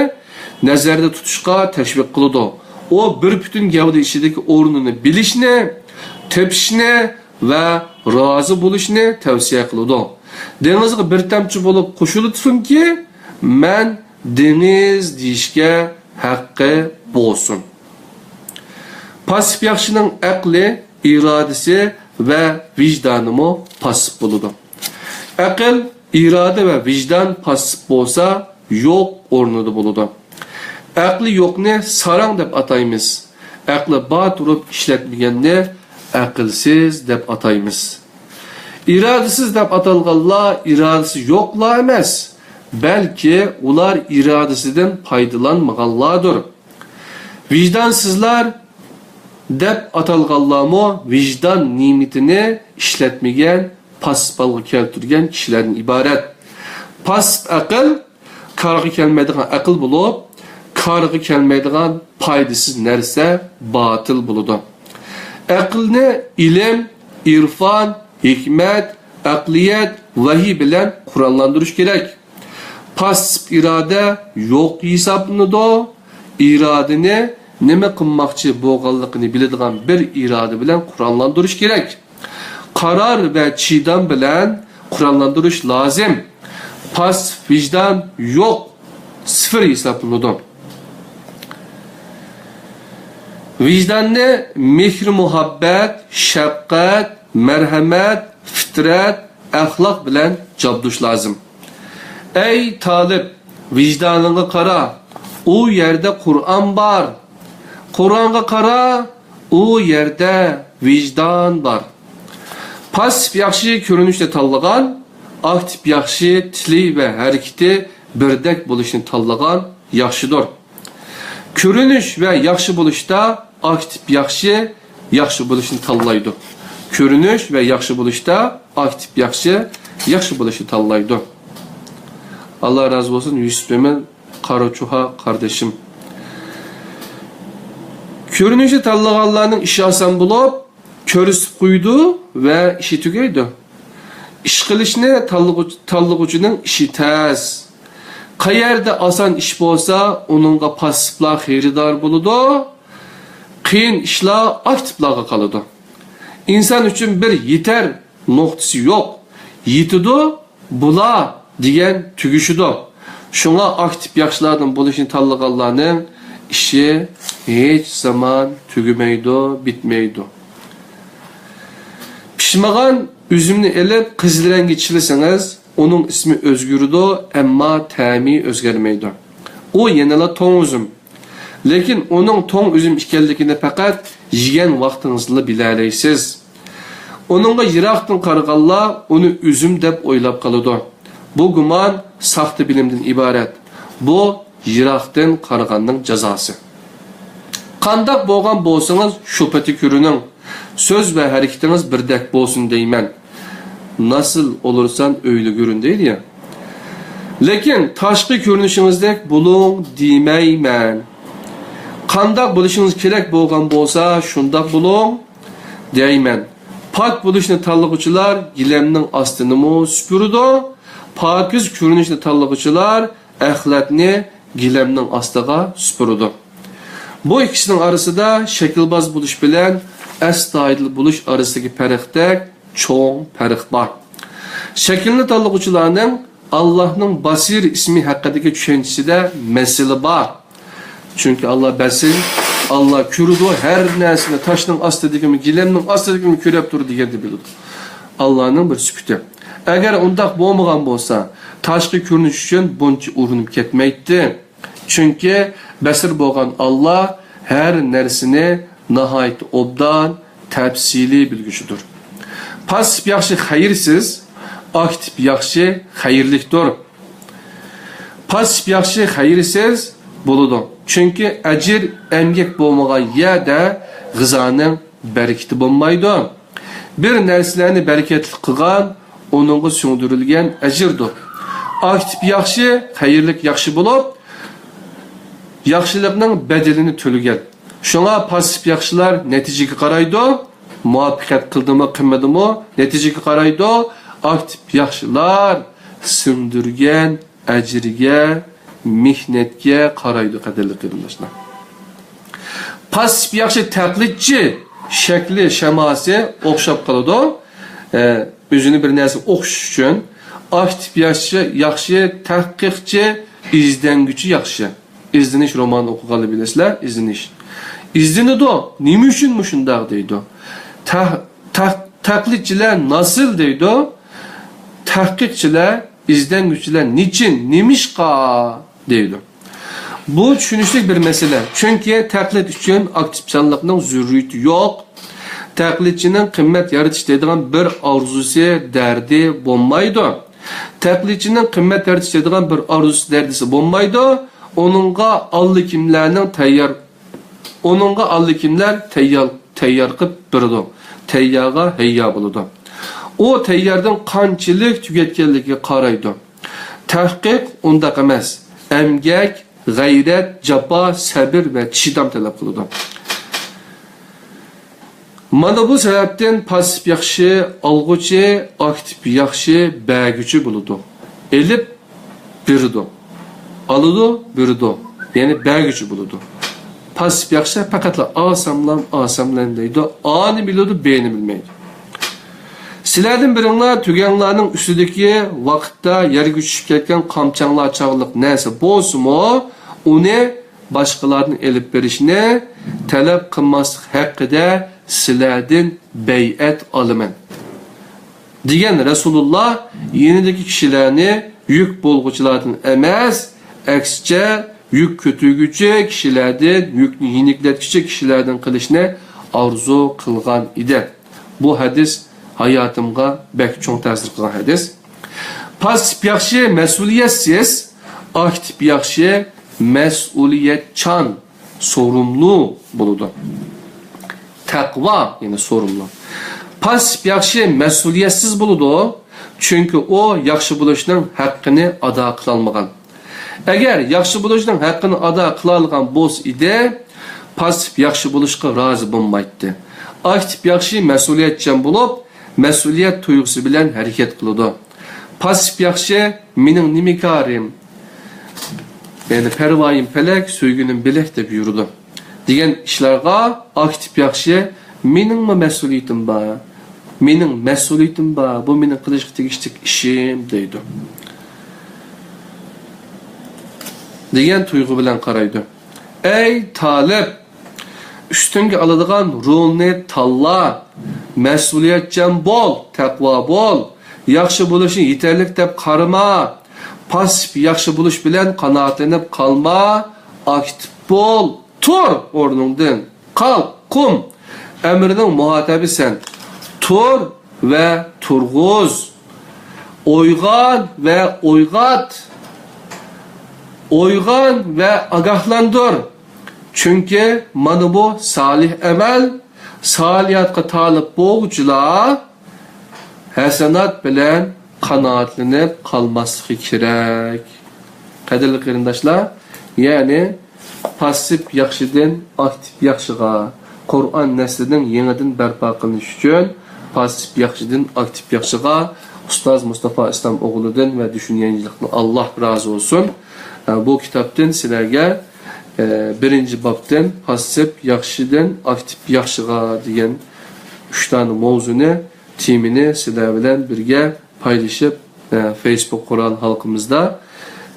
نەزەردە تۇتۇشقا تەشۋىق قىلىدۇ. ئۇ بىر پۈتۈن گەۋدە ئىچىدىكى ئورنىنى بىلىشنى، تېپىشنى ۋە رازى بولۇشنى تەۋسىيە قىلىدۇ. دېڭىزغا بىر تامچە بولۇپ قوشۇلسۇنكى، مەن دېڭىز دېيىشكە ھەققى بولسۇن. پاسسىپ ياخشىنىڭ ئەقلى، ئىرادىسى ۋە ۋىجدانىمۇ پاسسىپ بولىدۇ. ئەقىل، ئىرادە ۋە ۋىجدان پاسسىپ بولسا، يوق ئورنىدا بولىدۇ. ئەقلى يوقنى ساراڭ دەپ ئاتايمىز. ئەقلى بار تۇرۇپ ئىشلەتمىگەننى ئەقىلسىز دەپ ئاتايمىز. ئىرادىسىز دەپ ئاتالغانلار ئىرادىسى يوقلا ئەمەس، بەلكى ئۇلار ئىرادىسىدىن پايدىلانمىغانلاردۇر. ۋىجدانسىزلار دەپ ئاتالغانلارمۇ ۋىجدان نېمىتىنى ئىشلەتمىگەن، پاسسىپ ھالغا كەلتۈرگەن كىشىلەردىن ئىبارەت. پاسسىپ ئەقىل كارغا كەلمەيدىغان ئەقىل بولۇپ، كارغا كەلمەيدىغان پايدىسىز نەرسە، باتىل بولىدۇ. ئەقىلنى ئىلىم، ئىرفان، ھېكمەت، ئەقلىيەت، ۋەھىي بىلەن قوراللاندۇرۇش كېرەك. پاسسىپ ئىرادە يوق ھېسابلىنىدۇ. ئىرادىنى نېمە قىلماقچى بولغانلىقىنى بىلىدىغان بىر ئىرادە بىلەن قوراللاندۇرۇش كېرەك. قارار ۋە چىدام بىلەن قوراللاندۇرۇش لازىم. پاسسىپ ۋىجدان يوق، سىفىر ھېسابلىنىدۇ. ۋىجداننى مېھىر-مۇھەببەت، شەپقەت، مەرھەمەت، پىترەت، ئەخلاق بىلەن جابدۇش لازىم. ئەي تالىپ، ۋىجدانىڭغا قارا، ئۇ يەردە قۇرئان بار. قۇرئانغا قارا، ئۇ يەردە ۋىجدان بار. پاسسىپ ياخشى كۆرۈنۈشنى تاللىغان، ئاكتىپ ياخشى تىلى ۋە ھەرىكىتى بىردەك بولۇشنى تاللىغان ياخشىدۇر. كۆرۈنۈش ۋە ياخشى بولۇشتا ئاكتىپ ياخشى، ياخشى بولۇشنى تاللايدۇ. كۆرۈنۈش ۋە ياخشى بولۇشتا ئاكتىپ ياخشى، ياخشى بولۇشنى تاللايدۇ. ئاللا رازى بولسۇن، يۈسۈپ ئېمىن قاراچۇها قاردىشىم. كۆرۈنۈشنى تاللىغانلارنىڭ ئىشى ئاسان بولۇپ، كۆرسىتىپ قويىدۇ ۋە ئىشى تۈگەيدۇ. ئىش قىلىشنى تاللىغۇچ-، تاللىغۇچىنىڭ ئىشى تەس. قەيەردە ئاسان ئىش بولسا، ئۇنىڭغا پاسسىپلار خېرىدار بولىدۇ. قىيىن ئىشلار ئاكتىپلارغا قالىدۇ. ئىنسان ئۈچۈن بىر يېتەر نۇقتىسى يوق. يېتىدۇ، بولا دېگەن تۈگىشىدۇ. شۇڭا ئاكتىپ ياخشىلاردىن بولۇشنى تاللىغانلارنىڭ ئىشى ھېچ زامان تۈگىمەيدۇ، بىتمەيدۇ. پىشمىغان ئۈزۈمنى ئېلىپ قىزىل رەڭگە چىلىسىڭىز، ئۇنىڭ ئىسمى ئۆزگىرىدۇ، ئەمما تەمى ئۆزگەرمەيدۇ. ئۇ يەنىلا توڭ ئۈزۈم. لېكىن ئۇنىڭ توڭ ئۈزۈم ئىكەنلىكىنى پەقەت يېگەن ۋاقتىڭىزدىلا بىلەلەيسىز. ئۇنىڭغا يىراقتىن قارىغانلار ئۇنى ئۈزۈم دەپ ئويلاپ قالىدۇ. بۇ گۇمان ساختا بىلىمدىن ئىبارەت. بۇ يىراقتىن قارىغاننىڭ جازاسى. قانداق بولغان بولسىڭىز، شۇ پېتى كۆرۈنۈڭ. سۆز ۋە ھەرىكىتىڭىز بىردەك بولسۇن دەيمەن. ناسىل ئولۇرسان ئۆيلە گۈرۈن دەيدۇ يا. لېكىن تاشقى كۆرۈنۈشىڭىزدەك بولۇڭ دېمەيمەن. قانداق بولۇشىڭىز كېرەك بولغان بولسا، شۇنداق بولۇڭ دەيمەن. پاك بولۇشنى تاللىغۇچىلار گىلەمنىڭ ئاستىنىمۇ سۈپۈرىدۇ. پاكىز كۆرۈنۈشنى تاللىغۇچىلار ئەخلەتنى گىلەمنىڭ ئاستىغا سۈپۈرىدۇ. بۇ ئىككىسىنىڭ ئارىسىدا شەكىلباز بولۇش بىلەن ئەستايىدىل بولۇش ئارىسىدىكى پەرقتەك چوڭ پەرق بار. شەكىلنى تاللىغۇچىلارنىڭ ئاللاھنىڭ باسىر ئىسمى ھەققىدىكى چۈشەنچىسىدە مەسىلە بار. چۈنكى ئاللا بەسىر، ئاللا كۆرىدۇ، ھەر نەرسىنى تاشنىڭ ئاستىدىكىمۇ، گىلەمنىڭ ئاستىدىكىمۇ كۆرەپ تۇرىدۇ دېگەننى بىلىدۇ. ئاللانىڭ بىر سۈپىتى. ئەگەر ئۇنداق بولمىغان بولسا، تاشقى كۆرۈنۈش ئۈچۈن بۇنچە ئۇرۇنۇپ كەتمەيتتى. چۈنكى بەسىر بولغان ئاللا ھەر نەرسىنى ناھايىتى ئوبدان، تەپسىلىي بىلگۈچىدۇر. پاسسىپ ياخشى خەيرسىز، ئاكتىپ ياخشى خەيرلىكتۇر. پاسسىپ ياخشى خەيرسىز بولىدۇ. چۈنكى ئەجىر، ئەمگەك بولمىغان يەردە غىزانىڭ بەرىكىتى بولمايدۇ. بىر نەرسىلەرنى بەرىكەتلىك قىلغان، ئۇنىڭغا سىڭدۈرۈلگەن ئەجىردۇر. ئاكتىپ ياخشى، خەيرلىك ياخشى بولۇپ، ياخشىلىقنىڭ بەدىلىنى تۆلىگەن. شۇڭا پاسسىپ ياخشىلار نەتىجىگە قارايدۇ. مۇۋەپپەقىيەت قىلدىمۇ، قىلمىدىمۇ، نەتىجىگە قارايدۇ. ئاكتىپ ياخشىلار سىڭدۈرگەن ئەجىرگە، مېھنەتكە قارايدۇ، قەدىرلىك قېرىنداشلار. پاسسىپ ياخشى تەقلىدچى، شەكلى، شەماسى ئوخشاپ قالىدۇ. ئە، ئۆزىنى بىر نەرسىگە ئوخشىتىش ئۈچۈن. ئاكتىپ ياخشى، ياخشى تەھقىقچى، ئىزدەنگۈچى ياخشى. ئىزدىنىش رومانىنى ئوقۇغانلار بىلەسىلەر، ئىزدىنىش. ئىزدىنىدۇ، نېمە ئۈچۈن مۇشۇنداق دەيدۇ. تەھ-، تەھ-، تەقلىدچىلەر ناسىل دەيدۇ، تەھقىقچىلەر، ئىزدەنگۈچىلەر نېچىن، نېمىشقا دەيدۇ. بۇ چۈشىنىشلىك بىر مەسىلە. چۈنكى تەقلىد ئۈچۈن ئاكتىپچانلىقنىڭ زۆرۈرىيىتى يوق. تەقلىدچىنىڭ قىممەت يارىتىش دەيدىغان بىر ئارزۇسى، دەردى بولمايدۇ. تەقلىدچىنىڭ قىممەت يارىتىش دەيدىغان بىر ئارزۇسى، دەردىسى بولمايدۇ. ئۇنىڭغا ئاللىكىملەرنىڭ تەييار، ئۇنىڭغا ئاللىكىملەر تەييار، تەييار قىلىپ بېرىدۇ. تەييارغا ھەييا بولىدۇ. ئۇ تەيياردىن قانچىلىك تۈگەتكەنلىكىگە قارايدۇ. تەھقىق ئۇنداق ئەمەس. ئەمگەك، غەيرەت، جاپا، سەبىر ۋە چىدام تەلەپ قىلىدۇ. مانا بۇ سەۋەبتىن پاسسىپ ياخشى ئالغۇچى، ئاكتىپ ياخشى بەرگۈچى بولىدۇ. ئېلىپ بېرىدۇ. ئالىدۇ، بېرىدۇ. يەنى بەرگۈچى بولىدۇ. پاسسىپ ياخشى پەقەتلا ئالساملام، ئالساملام دەيدۇ. ئانى بىلىدۇ، بېنى بىلمەيدۇ. سىلەردىن بىرىڭلار تۆگەڭلارنىڭ ئۈستىدىكى ۋاقىتتا يەرگە چۈشۈپ كەتكەن قامچاڭلار چاغلىق نەرسە بولسىمۇ، ئۇنى باشقىلاردىن ئېلىپ بېرىشنى تەلەپ قىلماسلىق ھەققىدە سىلەردىن بەيئەت ئالىمەن، دېگەن رەسۇلۇللا يېنىدىكى كىشىلەرنى يۈك بولغۇچىلاردىن ئەمەس، ئەكسىچە، يۈك كۆتۈرگۈچى كىشىلەردىن، يۈكنى يېنىكلەتكۈچى كىشىلەردىن قىلىشنى ئارزۇ قىلغان ئىدى. بۇ ھەدىس ھاياتىمغا بەك چوڭ تەسىر قىلغان ھەدىس. پاسسىپ ياخشى مەسئۇلىيەتسىز، ئاكتىپ ياخشى مەسئۇلىيەتچان، سورۇملۇ بولىدۇ. تەقۋا، يەنى سورۇملۇ. پاسسىپ ياخشى مەسئۇلىيەتسىز بولىدۇ، چۈنكى ئۇ ياخشى بولۇشنىڭ ھەققىنى ئادا قىلالمىغان. ئەگەر ياخشى بولۇشنىڭ ھەققىنى ئادا قىلالىغان بولسا ئىدى، پاسسىپ ياخشى بولۇشقا رازى بولمايتتى. ئاكتىپ ياخشى مەسئۇلىيەتچان بولۇپ، مەسئۇلىيەت تۇيغۇسى بىلەن ھەرىكەت قىلىدۇ. پاسسىپ ياخشى، مېنىڭ نېمە كارىم؟ يەنى پەرۋايىم پەلەك، سۆيگۈنۈم بىلەك دەپ يۈرىدۇ. دېگەن ئىشلارغا ئاكتىپ ياخشى، مېنىڭمۇ مەسئۇلىيىتىم بار. مېنىڭ مەسئۇلىيىتىم بار. بۇ مېنىڭ قىلىشقا تېگىشلىك ئىشىم دەيدۇ. دېگەن تۇيغۇ بىلەن قارايدۇ. ئەي تالىپ! ئۈستۈڭگە ئالىدىغان رولنى تاللا. مەسئۇلىيەتچان بول، تەقۋا بول. ياخشى بولۇشنى يېتەرلىك دەپ قارىما. پاسسىپ ياخشى بولۇش بىلەن قانائەتلىنىپ قالما. ئاكتىپ بول. تۇر ئورنۇڭدىن. قالق، قۇم. ئەمرىنىڭ مۇھاتەبى سەن. تۇر ۋە تۇرغۇز. ئويغان ۋە ئويغات. ئويغان ۋە ئاگاھلاندۇر. چۈنكى مانا بۇ سالىھ ئەمەل، سالىھاتقا تالىپ بولغۇچىلار ھەسەنات بىلەن قانائەتلىنىپ قالماسلىقى كېرەك. قەدىرلىك قېرىنداشلار، يەنى پاسسىپ ياخشىدىن ئاكتىپ ياخشىغا، قۇرئان نەسلىنىڭ يېڭىدىن بەرپا قىلىنىشى ئۈچۈن پاسسىپ ياخشىدىن ئاكتىپ ياخشىغا ئۇستاز مۇستافا ئىسلام ئوغلىدىن ۋە دۈشۈن يېڭىچىلىقتىن ئاللاھ رازى بولسۇن. بۇ كىتابتىن سىلەرگە، بىرىنچى بابتىن پاسسىپ ياخشىدىن ئاكتىپ ياخشىغا دېگەن ئۈچ دانە ماۋزۇنى، تېمىنى سىلەر بىلەن بىرگە پايلىشىپ، ئە، فېيسبۇك قورال ھالقىمىزدا،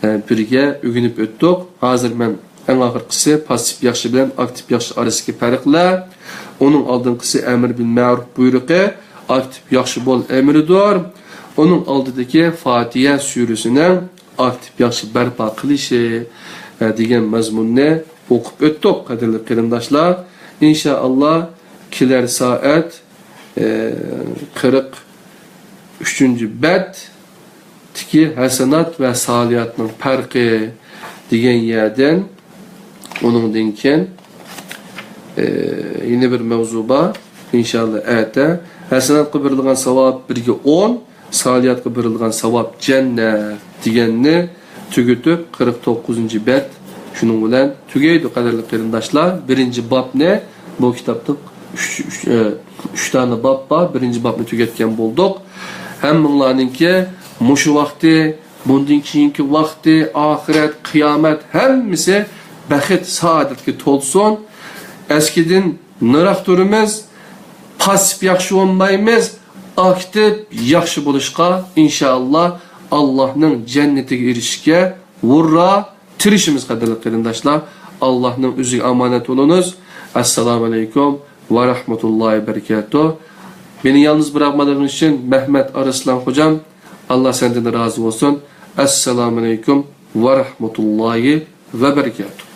ئە، بىرگە ئۆگىنىپ ئۆتتۇق. ھازىر مەن ئەڭ ئاخىرقىسى پاسسىپ ياخشى بىلەن ئاكتىپ ياخشى ئارىسىدىكى پەرقلەر. ئۇنىڭ ئالدىنقىسى ئەمر بىل مەرۇپ بۇيرۇقى، ئاكتىپ ياخشى بول ئەمرىدۇر. ئۇنىڭ ئالدىدىكى فاتىھە سۈرىسىنىڭ ئاكتىپ ياخشى بەرپا قىلىشى، ئە، دېگەن مەزمۇننى ئوقۇپ ئۆتتۇق، قەدىرلىك قېرىنداشلار. ئىنشائاللا، كېلەر سائەت، ئە، قىرىق ئۈچىنچى بەتتىكى ھەسەنات ۋە سالىياتنىڭ پەرقى دېگەن يەردىن، ئۇنىڭدىن كېيىن، ئە، يەنە بىر مەۋزۇ بار. ئىنشائاللا، ئەتە ھەسەناتقا بېرىلغان ساۋاب بىرگە ئون، سالىياتقا بېرىلغان ساۋاب جەننەت دېگەننى تۈگىتىپ، قىرىق توققۇزىنچى بەت شۇنىڭ بىلەن تۈگەيدۇ، قەدىرلىك قېرىنداشلار. بىرىنچى بابنى، بۇ كىتابتا ئۈچ، ئۈچ، ئە، ئۈچ دانە باب بار. بىرىنچى بابنى تۈگەتكەن بولدۇق. ھەممىڭلارنىڭكى مۇشۇ ۋاقتى، بۇندىن كېيىنكى ۋاقتى، ئاخىرەت، قىيامەت، ھەممىسى بەخت، سائادەتكە تولسۇن. ئەسكىدىن نىراق تۇرىمىز، پاسسىپ ياخشى بولمايمىز، ئاكتىپ ياخشى بولۇشقا، ئىنشائاللا، ئاللاھنىڭ جەننىتىگە ئېرىشىشكە ھۇررا تىرىشىمىز، قەدىرلىك قېرىنداشلار. ئاللاھنىڭ ئۆزىگە ئامانەت بولۇڭىز. ئەسسالامۇ ئەلەيكۇم ۋە رەھمەتۇللاھى ۋە بەرىكاتۇھ. مېنى يالنىز بىراقمىغىنىڭ ئۈچۈن مەھمەت ئارسلان خوجام، ئاللا سەندىن رازى بولسۇن. ئەسسالامۇ ئەلەيكۇم ۋە رەھمەتۇللاھى ۋە بەرىكاتۇھ.